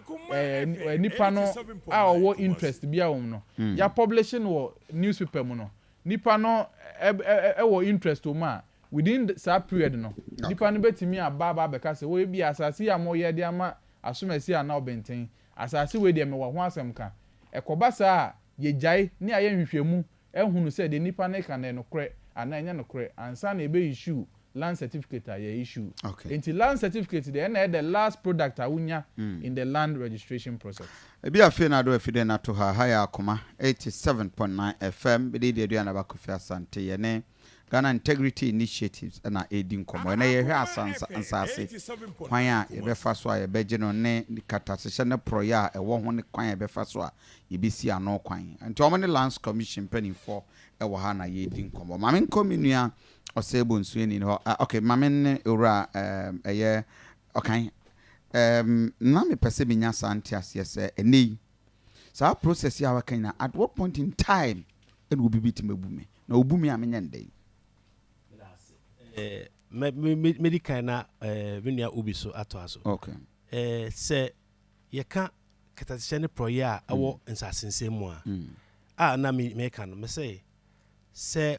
nipa no a ɔwɔ interest bi a wɔm no, yɛ publish no wɔ newspaper mu no, nipa no ɛwɔ interest wɔ mu a, within saa period no, nipa no bɛtumi aba abɛka sɛ wɔyɛ bi asase yi a wɔyɛ de ama asomasi anaa ɔbɛnten, asase wei deɛ, mewɔ ho asɛm ka. Ɛkɔba saa a, yɛgyae ne ayɛ nhwehwɛmu ɛhunu sɛ deɛ nipa no ka no nokorɛ anaa ɛnyɛ nokorɛ ansa na ebe issue land certificate a yɛ issue. Nti land certificate deɛ, ɛna ɛyɛ the last product a wonya in the land registration process. Ebi afei na ado afide na to ha. Ha yɛ Akoma 87.9 FM. Bɛde deɛ aduane aba Kofi Asante, yɛ ne Ghana Integrity Initiatives ɛna ɛredi nkɔmmɔ. Ɛnɛ yɛhwɛ asansa nsase kwan a yɛbɛfa so a yɛbɛgye no, ne katahyehyɛ ne porɔyɛ a ɛwɔ ho, ne kwan a yɛbɛfa so a yɛbɛsi ano kwan. Nti wɔn ne Lands Commission mpanimfoɔ ɛwɔ ha na yɛredi nkɔmmɔ. Maame, nkɔ me nua ɔsɛ bonsuani hɔ. Ah, okay, maame ne owura ɛyɛ ɔkan na mepɛ sɛ menya saa nte aseɛ sɛ ɛnɛ yi saa process yi a waka nyinaa, at what point in time ɛna obi bi tumi abu me, na obu me a, menyɛ ndɛn? Mɛdi kan na me nua Obi so atoa so. Sɛ yɛka katahyɛ ne porɔyɛ a ɛwɔ nsasensɛm mu a, a na meka no, mesɛ sɛ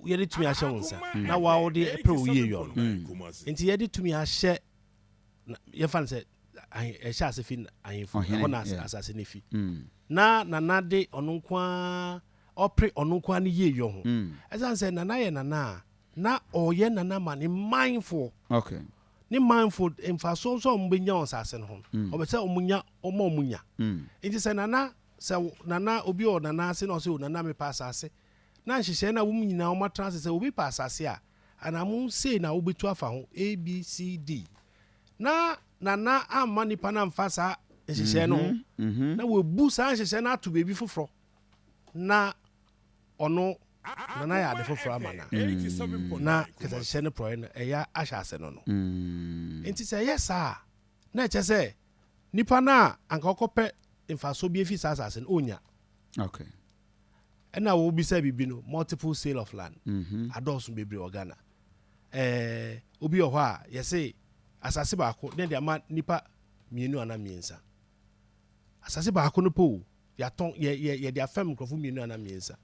yɛde tumi ahyɛ wo nsa na wa wode pere wo yie yɔ no. Nti yɛde tumi ahyɛ yɛmfa no sɛ ɛhyɛ ase fi ahemfo ɛhɔ na asase no fi na nana de ɔno nko ara ɔpere ɔno nko ara ne yie yɔ ho. Ɛsiane sɛ nana yɛ nana a, na ɔyɛ nana ma ne manfoɔ. Ne manfo mfasoɔ nso a wɔn bɛnya wɔ asase no ho no, ɔbɛ sɛ wɔn nya, ɔma wɔn nya. Nti sɛ nana, sɛ nana obi wɔ nana ase na ɔsɛ o nana, mepɛ asase, na nhyehyɛ na wɔn nyinaa wɔn atena ase sɛ obi pɛ asase a, anamo sei na wobɛtu afa ho A, B, C, D, na nana amma nipa na nfa saa nhyehyɛ no ho na wɔbu saa nhyehyɛ no ato baabi foforɔ na ɔno nana yɛ ade foforɔ ama na na kɛtɛhyehyɛ no porɔeɛ no ɛyɛ ahyɛ ase no. Nti sɛ ɛyɛ saa a, na ɛkyɛ sɛ nipa no a anka ɔkɔpɛ mfasoɔ bi efi saa asase no, ɔnya. Ɛna wɔbisa biribi no, multiple sale of land adɔɔso bebree wɔ Ghana. Obi wɔ hɔ a yɛse asase baako ne de ama nipa mmienu anaa mmiɛnsa. Asase baako no po yɛatɔn, yɛ yɛ yɛde afɛm nkurɔfo mmienu anaa mmiɛnsa.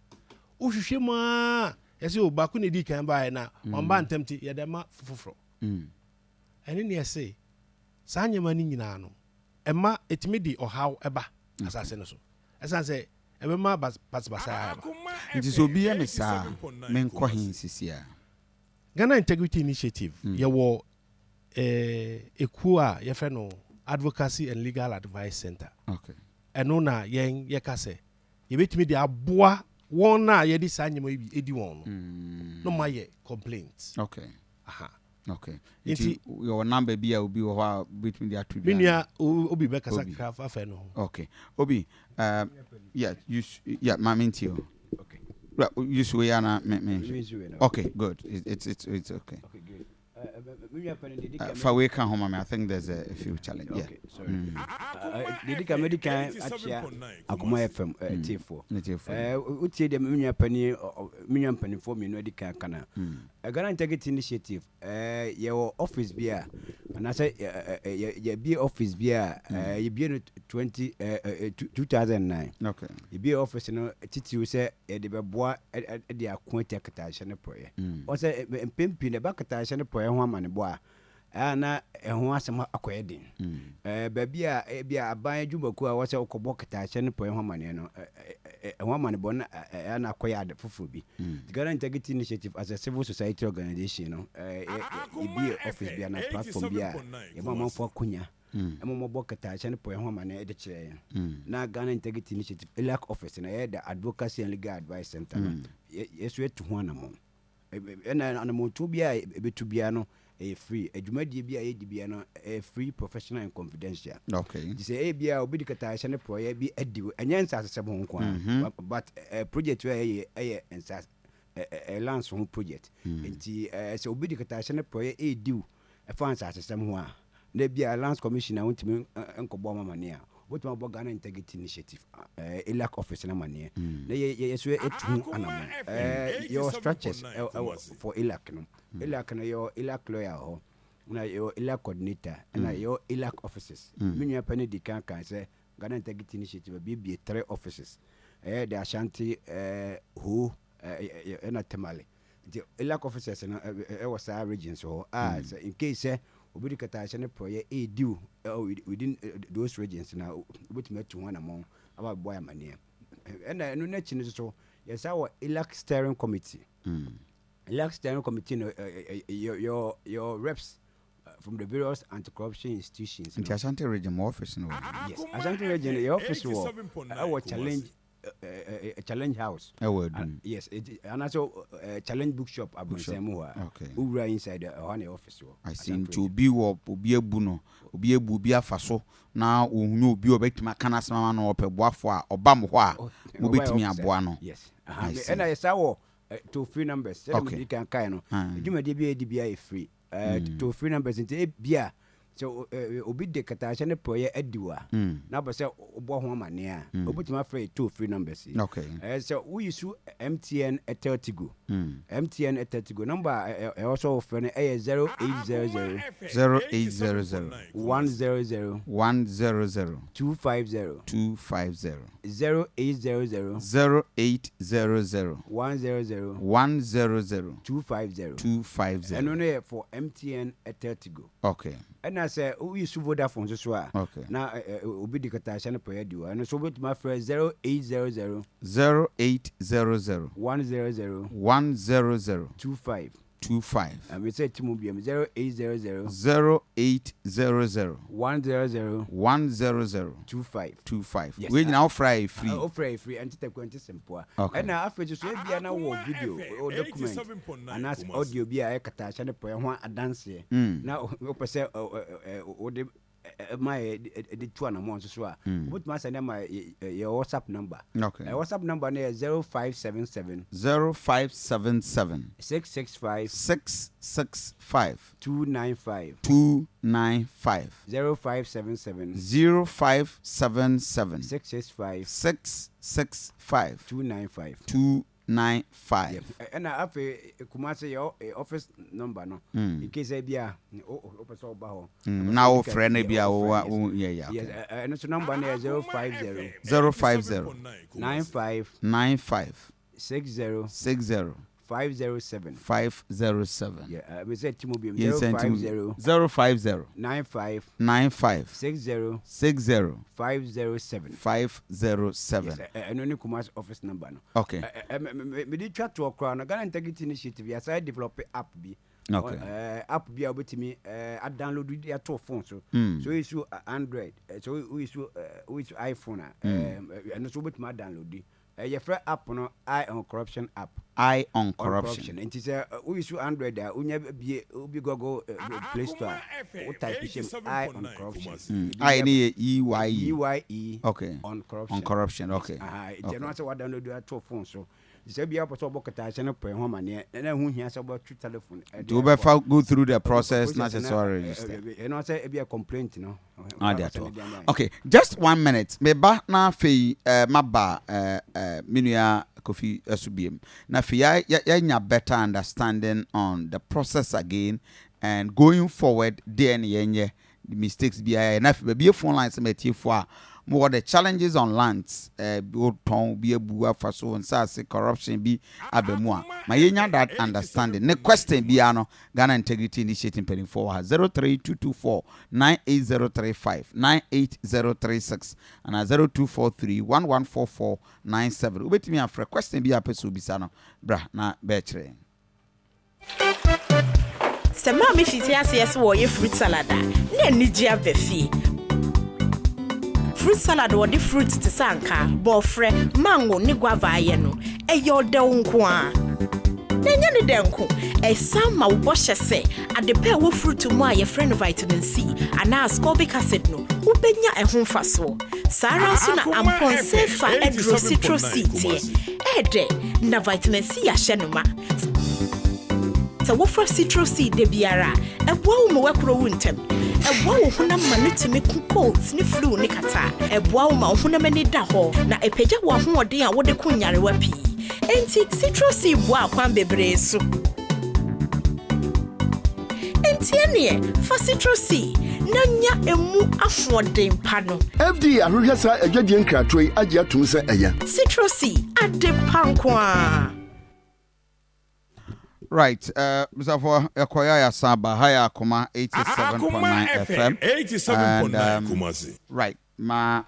Wohwehwɛ mu aa, yɛsɛ o baako na edi kan baeɛ na ɔmba ntɛm ti yɛde ma foforɔ. Ɛne ne yɛse saa nneɛma no nyinaa no, ɛma ɛtumi de ɔhaw ɛba asase no so, ɛsiane sɛ Ɛbɛma basabasa aba. Nti sɛ obi yɛ me saa, menkɔ he sisi a? Ghana Integrity Initiative, yɛwɔ ekuo a yɛfrɛ no Advocacy and Legal Advice Center. Ɛno na yɛn yɛka sɛ yɛbɛtumi de aboa wɔn a yɛde saa nneɛma yi bi edi wɔn no ma yɛ complaint. Aha. Nti yɛwɔ number bi a obi wɔ hɔ a wobɛtumi de ato Me dwa? Nua Obi bɛkasa Obi. kakra afa no ho. Okay, Obi, yeah, you yeah, ma mente o. Okay. Right, you so wei ana me Me nso wei no. Okay, good, it's okay. Okay, good. Me nua panin, deɛ di kan Fa wei ka ho ma me. I think there's a few challenge, yeah. Okay, sorry. Deɛ di kan, medi kan akyea Akoma FM tiefoɔ. Ne tiefoɔ. Wotie deɛ me nua panin, me nua mpanimfoɔ mmienu adi kan ka na. Ghana Integrity Initiative, yɛwɔ office bi a anaasɛ yɛbie office bi a yɛbie no 20 2009. Yɛbie office no titiriw sɛ yɛde bɛboa de ako atia katahyɛ no porɔeɛ. Wɔn sɛ mpɛn pii no, ɛba katahyɛ no porɔeɛ ho amanebɔ a, ɛa na ɛho asɛm akɔyɛ den. Baabi a ebi a aban adwumakuo a wɔsɛ wokɔbɔ katahyɛ no porɔeɛ ho amaneɛ no, ɛho amanebɔ no ɛa na akɔyɛ ade foforɔ bi. The Ghana Integrity Initiative as a civil society organization no, yɛbie office bi anaa platform bi a yɛma amanfoɔ akonya ɛma mɔbɔ katahyɛ no porɔeɛ ho amaneɛ de kyerɛ yɛn, na Ghana Integrity Initiative ELAC office no, ɛyɛ the Advocacy and Legal Advice Center no, yɛso yɛtu ho anammɔn. Ɛna anammɔntuo bi a ɛbɛtu biara no ɛyɛ free. Adwumadie bi a yɛdi biara no ɛyɛ free, professional and confidential. Nti sɛ ɛyɛ bia obi de katahyɛ ne porɔeɛ bi adi wo, ɛnyɛ nsasesɛm ho nko a, but project a ɛyɛ nsas lands ho project. Nti sɛ obi de katahyɛ ne porɔeɛ ɛredi wo ɛfa nsasesɛm ho a, na bia Lands Commission a wontumi nkɔbɔ ama amaneɛ a, wobɛtumi abɔ Ghana Integrity Initiative ELAC office no amaneɛ na yɛ so ɛtu ho anammɔn. Yɛwɔ structures ɛwɔ for ELAC no. ELAC no, yɛwɔ ELAC lawyer wɔ hɔ, na yɛwɔ ELAC coordinator, ɛna yɛwɔ ELAC offices. Me nua pɛ no di kan kan sɛ Ghana Integrity Initiative abiebie three offices, ɛyɛ the Ashanti, Ho, ɛna Tamale. Nti ELAC officers no ɛwɔ saa regions hɔ a, sɛ in case sɛ obi de katahyɛ ne porɔyɛ ɛredi wo ɛwɔ within those regions na wobɛtumi atu ho anammɔn aba bɛbɔ amanneɛ. Ɛna ɛno n'akyi no nso so, yɛsa wɔ ELAC steering committee. ELAC steering committee no, your reps from the various anti-corruption institutions Nti no. Ashanti Region, mo office no wɔ he? Yes, Ashanti Region, yɛ office wɔ ɛwɔ Challenge House. Ɛwɔ Adum? Yes, anaasɛ Challenge Bookshop abonsan mu hɔ a wowura inside, ɛhɔ na yɛ office wɔ. I see. Ashanti Nti Region. Obi wɔ obi abu no, obi abu obi afa so na ohun obi a ɔbɛtumi aka n'asɛm ama no, ɔpɛ boafo a, ɔba mo hɔ a, Oh, mobɛtumi ɔba yɛ aboa no? Yes. I see. Ɛna yɛsa wɔ toll free numbers sɛdeɛ mede kan kae no. Dwumadie bi a yɛdi bia yɛ free. Toll free numbers, nti ebia sɛ obi de katahyɛ ne porɔyɛ adi wo a, na wopɛ sɛ wobɔ ho amanneɛ a, wobɛtumi afrɛ yɛ toll free numbers yi. Sɛ woyi so MTN, Airtel Tigo, MTN, Airtel Tigo number a ɛwɔ sɛ wofrɛ no ɛyɛ 0800 0800 100 100 250. 250. 0800 0800 100 100 250. 250. Ɛno no yɛ for MTN, Airtel Tigo. Ɛna sɛ woyi so Vodafone nso so a, na obi de katahyɛ no porɔyɛ di hɔ, ɛno nso wobɛtumi afrɛ 0800 0800 100 100 25. 25. Mesɛ ti mu biam, 0800 0800 100 100 25. 25. Yes. Wei nyinaa wofra yɛ free? Wofrɛ yɛ free, ɛnte tɛkwa, ɛnte sɛmpoa. Ɛna afei nso so, ebia na wɔ video o, document anaasɛ audio bi a ɛyɛ katahyɛ no porɔyɛ ho adanseɛ na wopɛ sɛ wode ma yɛ de tu anammɔ nso so a, wobɛtumi asɛne ama yɛ WhatsApp number. WhatsApp number no yɛ 0577 0577 665 665 295. 295. 0577 0577 665 665 295. 295. Ɛna afei Kumase yɛ office number no, in case bi a wopɛ sɛ woba hɔ Na wofrɛ no bi a, Wofrɛ, wo yɛ. Yes, ɛno nso number no yɛ 050 050 95 95 60 60. 507. 507. Yeah, mesɛ ti mu biom. Yɛnsɛn ti mu. 050 050 95 95 60 60 507. 507. Yes, ɛno ne Kumasi office number no. Mede twa toɔ koraa no, Ghana Integrity Initiative, yɛasan develop app bi. App bi a wobɛtumi adownload de ato phone so. So woyi so Android, so woyi so iPhone a, ɛno so wobɛtumi adownload. Yɛfrɛ app no Eye on Corruption app. Eye on Corruption. Nti sɛ woyi so Android a, wonya bie wobi Google Play Store a, wo type hyɛ mu Eye on Corruption. Eye ne yɛ E Y E. E Y E. On Corruption. On Corruption, okay. Nti ɛno asɛ wadownload ato phone so. Sɛ bia wopɛ sɛ wobɔ kɛtɛahyɛ no pɛ ho amanneɛ na ɛho hia sɛ wobɛtwe telephone. Nti wobɛfa go through the process na kyɛ sɛ ɔregister. Ɛno sɛ ebia complaint no. Ade ato. Okay, just one minute. Meba na afei maba me nua Kofi so biem. Na afei yɛanya better understanding on the process again and going forward deɛ ne yɛnyɛ the mistakes biara yɛ. Na afei baabi phone lines ma atiefoɔ a mowɔ the challenges on lands, wotɔn bi abu afa so, nsase corruption bi aba mu a, ma yɛnya that understanding. Ne question biara no, Ghana Integrity Initiative mpanimfoɔ wɔ ha. 03224 98035, 98036 anaa 0243 114497. Wobɛtumi afrɛ, question bi a pɛ sɛ obisa no, bra na bɛɛkyerɛ. Sɛ maame fiti aseɛ sɛ wɔyɛ fruit salad a, na anigye aba fie. Fruit salad wɔde fruit te sɛ ankaa, bɔɔfrɛ, mango ne guava ayɛ no, ɛyɛ ɔdɛw nko a na ɛnyɛ ne dɛ nko, ɛsan ma wo bɔhyɛ sɛ ade pɛ a ɛwɔ fruit mu a yɛfrɛ no vitamin C anaa ascorbic acid no, wobɛnya ɛho mfasoɔ. Saa ara nso na ampɔnsɛ fa aduro Citro C teɛ, ɛɛdɛ na vitamin C ahyɛ no ma. Sɛ wofra Citro C da biara a, ɛboa wo ma woakuro wo ntɛm, ɛboa wo honam ma no tumi ko colds ne flu ne kata, ɛboa wo ma wo honam ani da hɔ, na ɛpagya wo ahoɔden a wode ko nyarewa pii. Enti Citro C boa akwan bebree so. Enti ɛneɛ fa Citro C na nya emu ahoɔden pa no. FDA ahwehwɛ saa adwadie nkratoɔ yi agye atom sɛ ɛyɛ. Citro C, ade pa nko a. Right, Mr. Ɛkɔyɛ yɛasan ba ha yɛ Akoma 87.9 FM. 87.9 And, Kumasi. Right, ma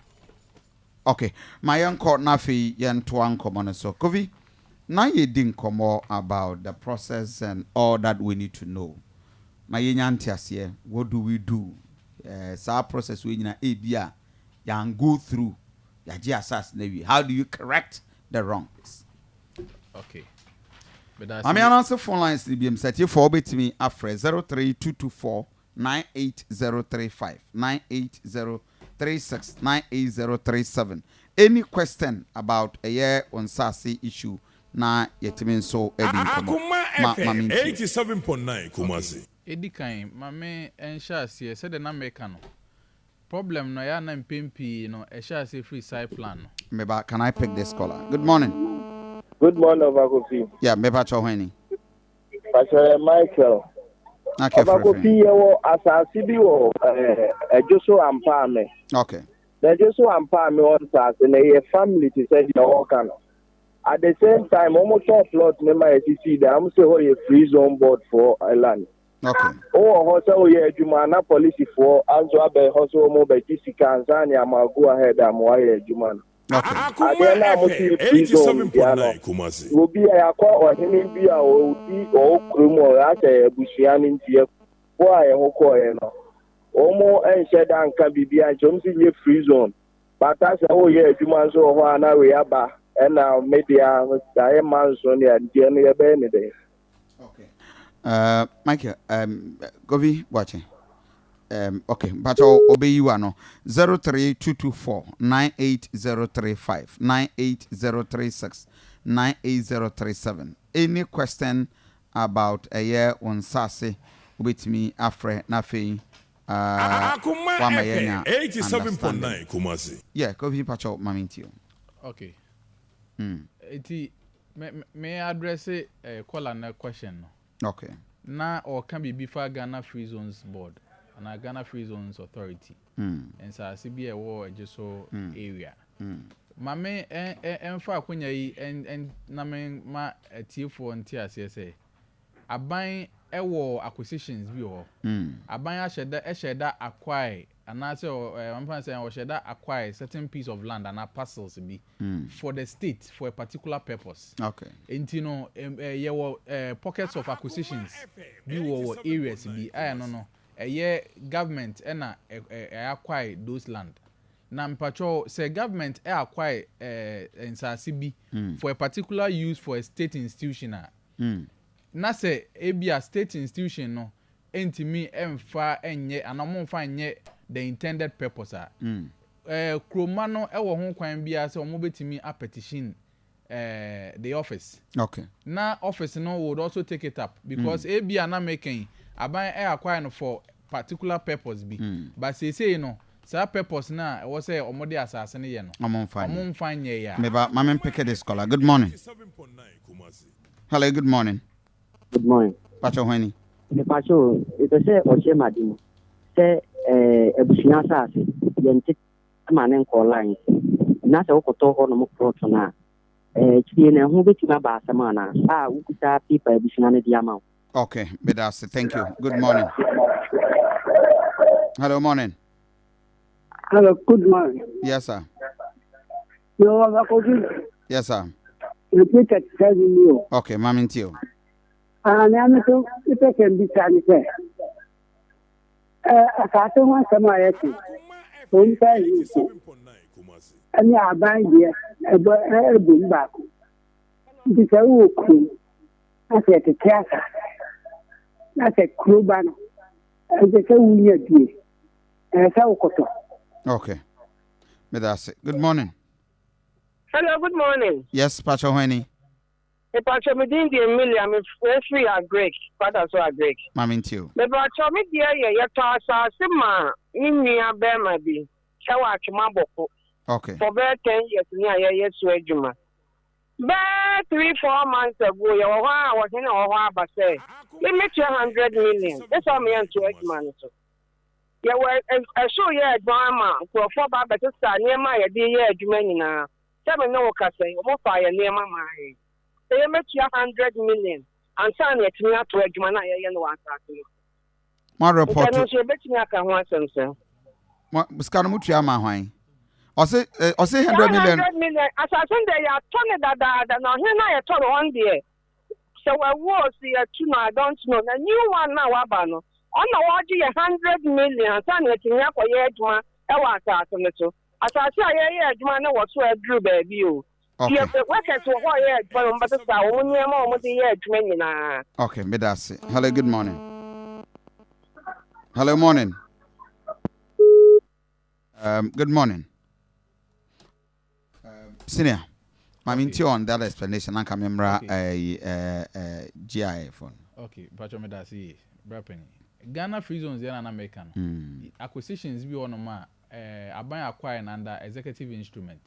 okay, ma yɛnkɔ na afei yɛntoa nkɔmmɔ no so. Kofi, na yɛdi nkɔmmɔ about the process and all that we need to know. Ma yɛnya nteaseɛ, what do we do? Saa process wei nyina ebi a yɛn go through, yɛagye asase na wie. How do you correct the wrongs? Okay. Maame ananse phone lines ni biom sɛ tiefoɔ wobɛtumi afrɛ 03224 98035, 98036, 98037. Any question about ɛyɛ wɔn nsase issue na yɛtumi nso adi nkɔmmɔ. Akoma Ma FM mentie. 87.9 Kumasi. Ɛdi kan, maame nhyɛ aseɛ sɛdeɛ na meka no, problem no ɛyɛ ana mpɛn pii no ɛhyɛ aseɛ firi site plan no. Meba, can I pick this caller? Good morning. Good morning, Obakofi. Yeah, meba kyɛ hɔ ni. Pastor Michael. Na kɛ frɛfrɛ. Obakofi, yɛwɔ asase bi wɔ ɛdwo so Ampaame. Na ɛdwo so Ampaame wɔ nsase na ɛyɛ family te sɛ deɛ ɔɔka no. At the same time, wɔn tɔ plot ne ma yɛsisi da, wɔn sɛ hɔ yɛ Free Zone Board for land. Wowɔ hɔ sɛ woyɛ adwuma na polisifoɔ anso abɛn hɔ sɛ wɔn bɛgye sika ansa ne ama go ahead a ma wayɛ adwuma no. Akoma Adeɛ no a mo FM si free zone bia no, 87.9 Kumasi. Obi a yɛakɔ ɔhene bi a ɔdi ɔwɔ kurom a asɛ abusua no nti yɛkɔ a yɛho kɔɔeɛ no, wɔn nhyɛ da nka biribi ankyɛ, wɔn si nyɛ free zone bata sɛ woyɛ adwuma nso wɔ hɔ a na wei aba ɛna media ayɛ ma nso ne adeɛ no yɛbɛyɛ ne dɛn? Okay, Michael, Govi Boakye. Okay, mpakyɛ obeyi wa no 03224 98035, 98036, 98037. Any question about ɛyɛ wɔn nsase, wobɛtumi afrɛ na afei Akoma wama FM yɛnya 87.9 understanding. Kumasi. Yeah, Kofi, mpakyɛ mame ntio. Okay. Eti me address caller na question no. Na ɔka biribi fa Ghana Free Zones Board anaa Ghana Free Zones Authority. Nsase bi a ɛwɔ ɛgye so area. Ma me mfa akonya yi na me ma atiefoɔ nte aseɛ sɛ, aban wɔ acquisitions bi wɔ hɔ. Aban ahyɛ da hyɛ da acquire anaasɛ ɛ mfa sɛ ɔhyɛ da acquire certain piece of land anaa parcels bi for the state for a particular purpose. Nti no yɛwɔ pockets of acquisitions bi wɔ areas bi a ɛno no ɛyɛ government ɛna ɛ ɛ acquire those land. Na mpatwɔ, sɛ government ɛ acquire nsaase bi for a particular use for a state institution a, na sɛ ebi a state institution no ntumi mfa nyɛ anaa ɔmo nfa nyɛ the intended purpose a, kuroma no ɛwɔ ho kwan biara sɛ ɔmo bɛtumi apetition the office. Na office no would also take it up because ebi a na making aban ɛ acquire no for particular purpose bi, but seesei no saa purpose na ɛwɔ sɛ ɔmo de asase no yɛ no, ɔmo nfa ɔmo nfa nyɛ yɛ a. Meba, ma me pick this caller. Good morning. Hello, good morning. Good morning. Pacho hwani? Mepacho, ɛpɛ sɛ ɔkyerɛ me ade mu sɛ abusua asase yɛnte ma ne nkɔɔ line, na sɛ wokɔtɔ hɔ nom plot no a, kyie no ɛho bɛtumi aba asɛm anaa a wokuta paper abusua no de ama wo? Okay, medase. Thank you. Good morning. Hello, morning. Hello, good morning. Yes, sir. Yo, Kofi. Yes, sir. Repeat 37 ni. Okay, mami ntio. Ah, na me so mepɛ sɛ mbisa ne sɛ asase ho asɛm a yɛte onipa ahemfo ɛne aban deɛ ɛbɔ ɛbɔ mu baako, nti sɛ wowɔ kurom na sɛ yɛtete asase na sɛ kuro ba no ɛsɛ sɛ wonya bie, ɛsɛ sɛ wokɔtɔ. Okay. Medase. Good morning. Hello, good morning. Yes, Pacho hwani? Mepacho, me din de Emilia, mefiri Agric, Kwadaso Agric. Mami ntio. Mepacho, me deɛ yɛ yɛtɔ asase ma me nua bɛrima bi ɛwɔ Atwoma Bɔko. For bɛyɛ 10 years ni a yɛyɛ so adwuma. Bɛɛ 3, 4 months ago, yɛwɔ hɔ a wɔhene wɔ hɔ aba sɛ memetua 100 million ɛsɛ ɔmo yɛ nto adwuma no so. Yɛwɔ ɛso yɛ adwuma ama nkurɔfoɔ ba abɛsesa nneɛma a yɛde yɛ adwuma nyinaa. Sɛ me ne wo kasa yi, wɔn fa yɛ nneɛma maa yɛn sɛ yɛmɛtua 100 million ansa na yɛtumi ato adwuma no a yɛyɛ no wɔ asase no. Mo report. Nti ɛno nso yɛbɛtumi aka ho asɛm sɛ. Mo sika no mo tua ma hwan? Ɔse 100 million. 100 million asase no deɛ, yɛatɔ ne dadaada, na ɔhene no a yɛtɔ no hɔ no deɛ, sɛ wawu o, si yɛtu no, I don't know. Na new one na waba no, ɔna wɔgye yɛ 100 million ansa na yɛtumi akɔyɛ adwuma ɛwɔ asase no so. Asase a yɛyɛ adwuma no wɔ so aduru baabi o. Yɛ workers wɔ hɔ a yɛ adwuma no, wɔn bɛsesa wɔn nneɛma a wɔde yɛ adwuma nyinaa. Okay, medase. Hello, good morning. Hello, morning. Good morning. Senior, Mami okay. On that explanation, anka memra GIA phone. Okay, Pacho, medase yi, Brapeni. Ghana Free Zones yɛn na America no. Acquisitions bi wɔ nom a aban acquire na under executive instrument.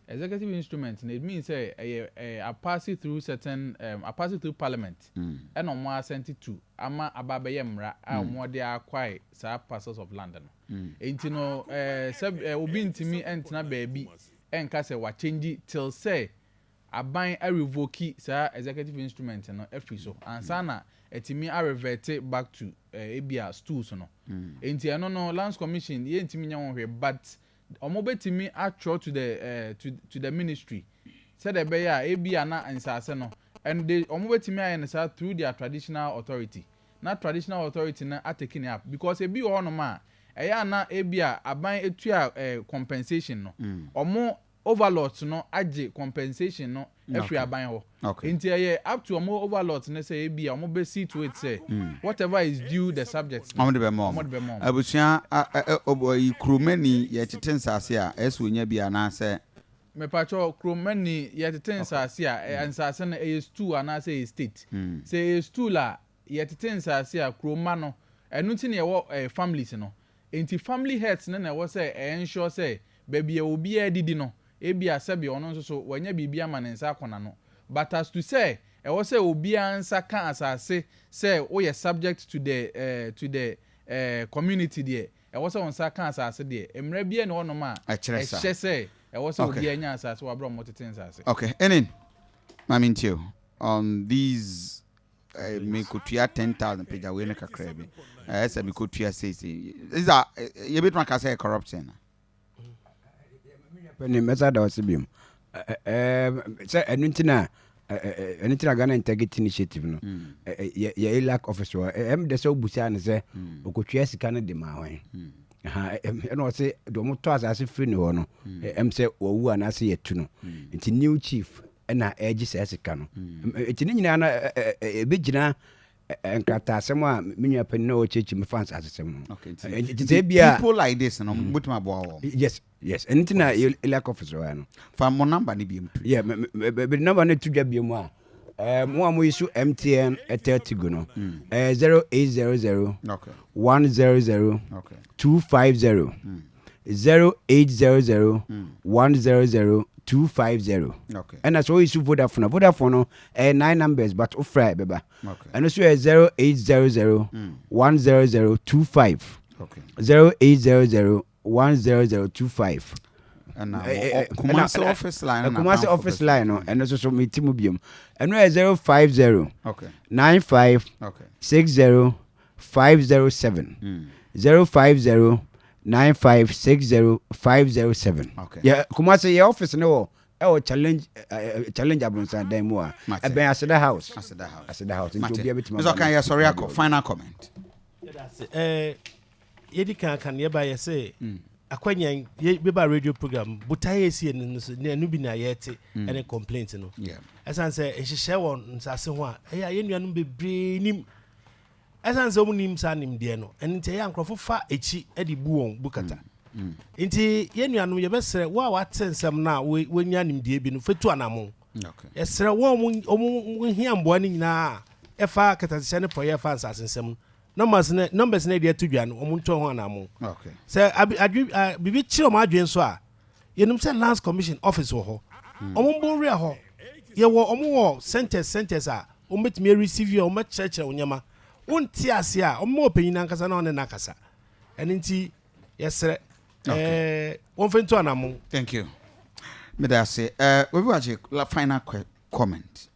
Executive instrument no, it means sɛ ɛyɛ apass through certain apass through parliament. Ɛna ɔmo assent to ama aba abɛyɛ mmara a ɔmo de acquire saa parcels of land no. Nti no sɛ obi ntumi ntena baabi ɛnka sɛ wachange till sɛ aban arevoke saa executive instrument no afiri so ansa na ɛtumi arevert back to ebia stools no. Nti ɛno no, Lands Commission yɛntumi nyɛ wɔn hwɛ, but ɔmo bɛtumi atwerɛ to the ministry sɛdeɛ ɛbɛyɛ a ebia na nsaase no, and they ɔmo bɛtumi ayɛ no saa through their traditional authority, na traditional authority na atake ne up, because ebi wɔ hɔnom a ɛyɛ ana ebi a aban etua compensation no, ɔmo overlords no agye compensation no afiri aban hɔ. Nti ɛyɛ up to ɔmo overlords no sɛ ebi a ɔmo bɛ see to it sɛ whatever is due the subject no, ɔmo de bɛ mɔ. Ɔmo de bɛ mɔ ɔmo. Abusua yi kuromani yɛtete nsase a ɛsɛ onya bi anaasɛ? Mepatwɔ, kuromani yɛtete nsase a nsase no ɛyɛ stool anaasɛ ɛyɛ state. Sɛ ɛyɛ stool a, yɛtete nsase a, kuroma no, ɛno ti na yɛwɔ families no. Nti family heads no na ɛwɔ sɛ ɛyɛ ensure sɛ baabi a obiara didi no, ebi a sɛbi ɔno nso so wanya biribi ama ne nsa akɔ n'ano. But as to sɛ ɛwɔ sɛ obiara nsa ka asase sɛ woyɛ subject to the community deɛ, ɛwɔ sɛ wɔn nsa ka asase deɛ, mmerɛ biara na hɔnom a ɛkyerɛ sa. Ɛhyɛ sɛ Ɛwɔ sɛ obiara nya asase wɔ abere a wɔtete nsase. Okay, Enin, ma me ntie o. On these eh, mekotua 10,000 pagya wei no kakra bi. Ɛyɛ sɛ mekotua seisei. These are, eh, yɛbɛtumi aka sɛ corruption. Pɛni mɛsa da ɔse biom. Sɛ ɛno nti na ɛno nti na Ghana Integrity Initiative no yɛ yɛ ELAC office wɔ ɛm dɛ sɛ wobusaa no sɛ ɔkɔtua sika no de maa hwan. Ɛna ɔse deɛ ɔmo tɔ asase firi ne hɔ no ɛm sɛ wawu anaasɛ yɛtu no nti new chief ɛna ɛgye saa sika no. Nti ne nyinaa no ɛbɛgyina nkrataasɛm a me nua panin na ɔkyerɛkyerɛ mu fa nsasesɛm no. Okay, nti sɛ ebia people like this no mbɛtumi aboa wɔn. Yes, ɛno nti na ELAC office wɔ ha no. Fa mo number no biom to. Yeah, mede number no to dwa biom a, mo a moyi so MTN, Airtel, Tigo no, ɛyɛ 0800 100 250, 0800 100 250. Ɛna sɛ woyi so Vodafone a, Vodafone no ɛyɛ 9 numbers but wofrɛ a ɛbɛba. Ɛno nso yɛ 0800 100 25, 0800 10025. Ɛna Kumasi office line no. Kumasi office line no ɛno nso so meti mu biom. Ɛno yɛ 050 95 60 507 050 95 60 507. Yɛ Kumasi yɛ office no wɔ ɛwɔ challenge challenge abronsan dan mu a ɛbɛn Aseda House. Aseda House. Aseda House nti obiara bɛtumi. Mr. Kan yɛ sɔre akɔ final comment. Ɛɛ yɛdi kan aka no yɛba yɛ sɛ akwanya yɛbɛba radio program botaeɛ ɛsi ɛno no so ɛno bi na yɛte ɛne complaint no ɛsiane sɛ nhyehyɛ wɔ nsase ho a ɛyɛ a yɛn nuanom bebree nim ɛsiane sɛ wɔn nim saa nimdeɛ no ɛno nti ɛyɛ a nkurɔfo fa akyi de bu wɔn bu kata nti yɛn nuanom yɛbɛsrɛ wo a wate nsɛm no a wɔnya nimdeɛ bi no fɛtu anamo yɛsrɛ wɔn wɔn hia mboa no nyinaa ɛfa kɛtɛsehyɛ ne pɔyɛ ɛfa nsase nsɛm no Numbers no numbers no yɛde ato dwa no, wɔn nto ho anamo. Okay. Sɛ abi adwe a biribi kyerɛ wɔn adwene so a, yɛnim sɛ Lands Commission office wɔ hɔ. Wɔn mbɔ nwura hɔ. Yɛwɔ wɔn wɔ centers centers a wɔn bɛtumi areceive a wɔn bɛkyerɛkyerɛ wɔn nneɛma. Wonte ase a, wɔn ma ɔpanyin ankasa na ɔne no akasa. Ɛno nti yɛsrɛ ɛɛ wɔn fɛ nto anamo. Thank you. Meda ase. Uh, Obi Wakye, final comment.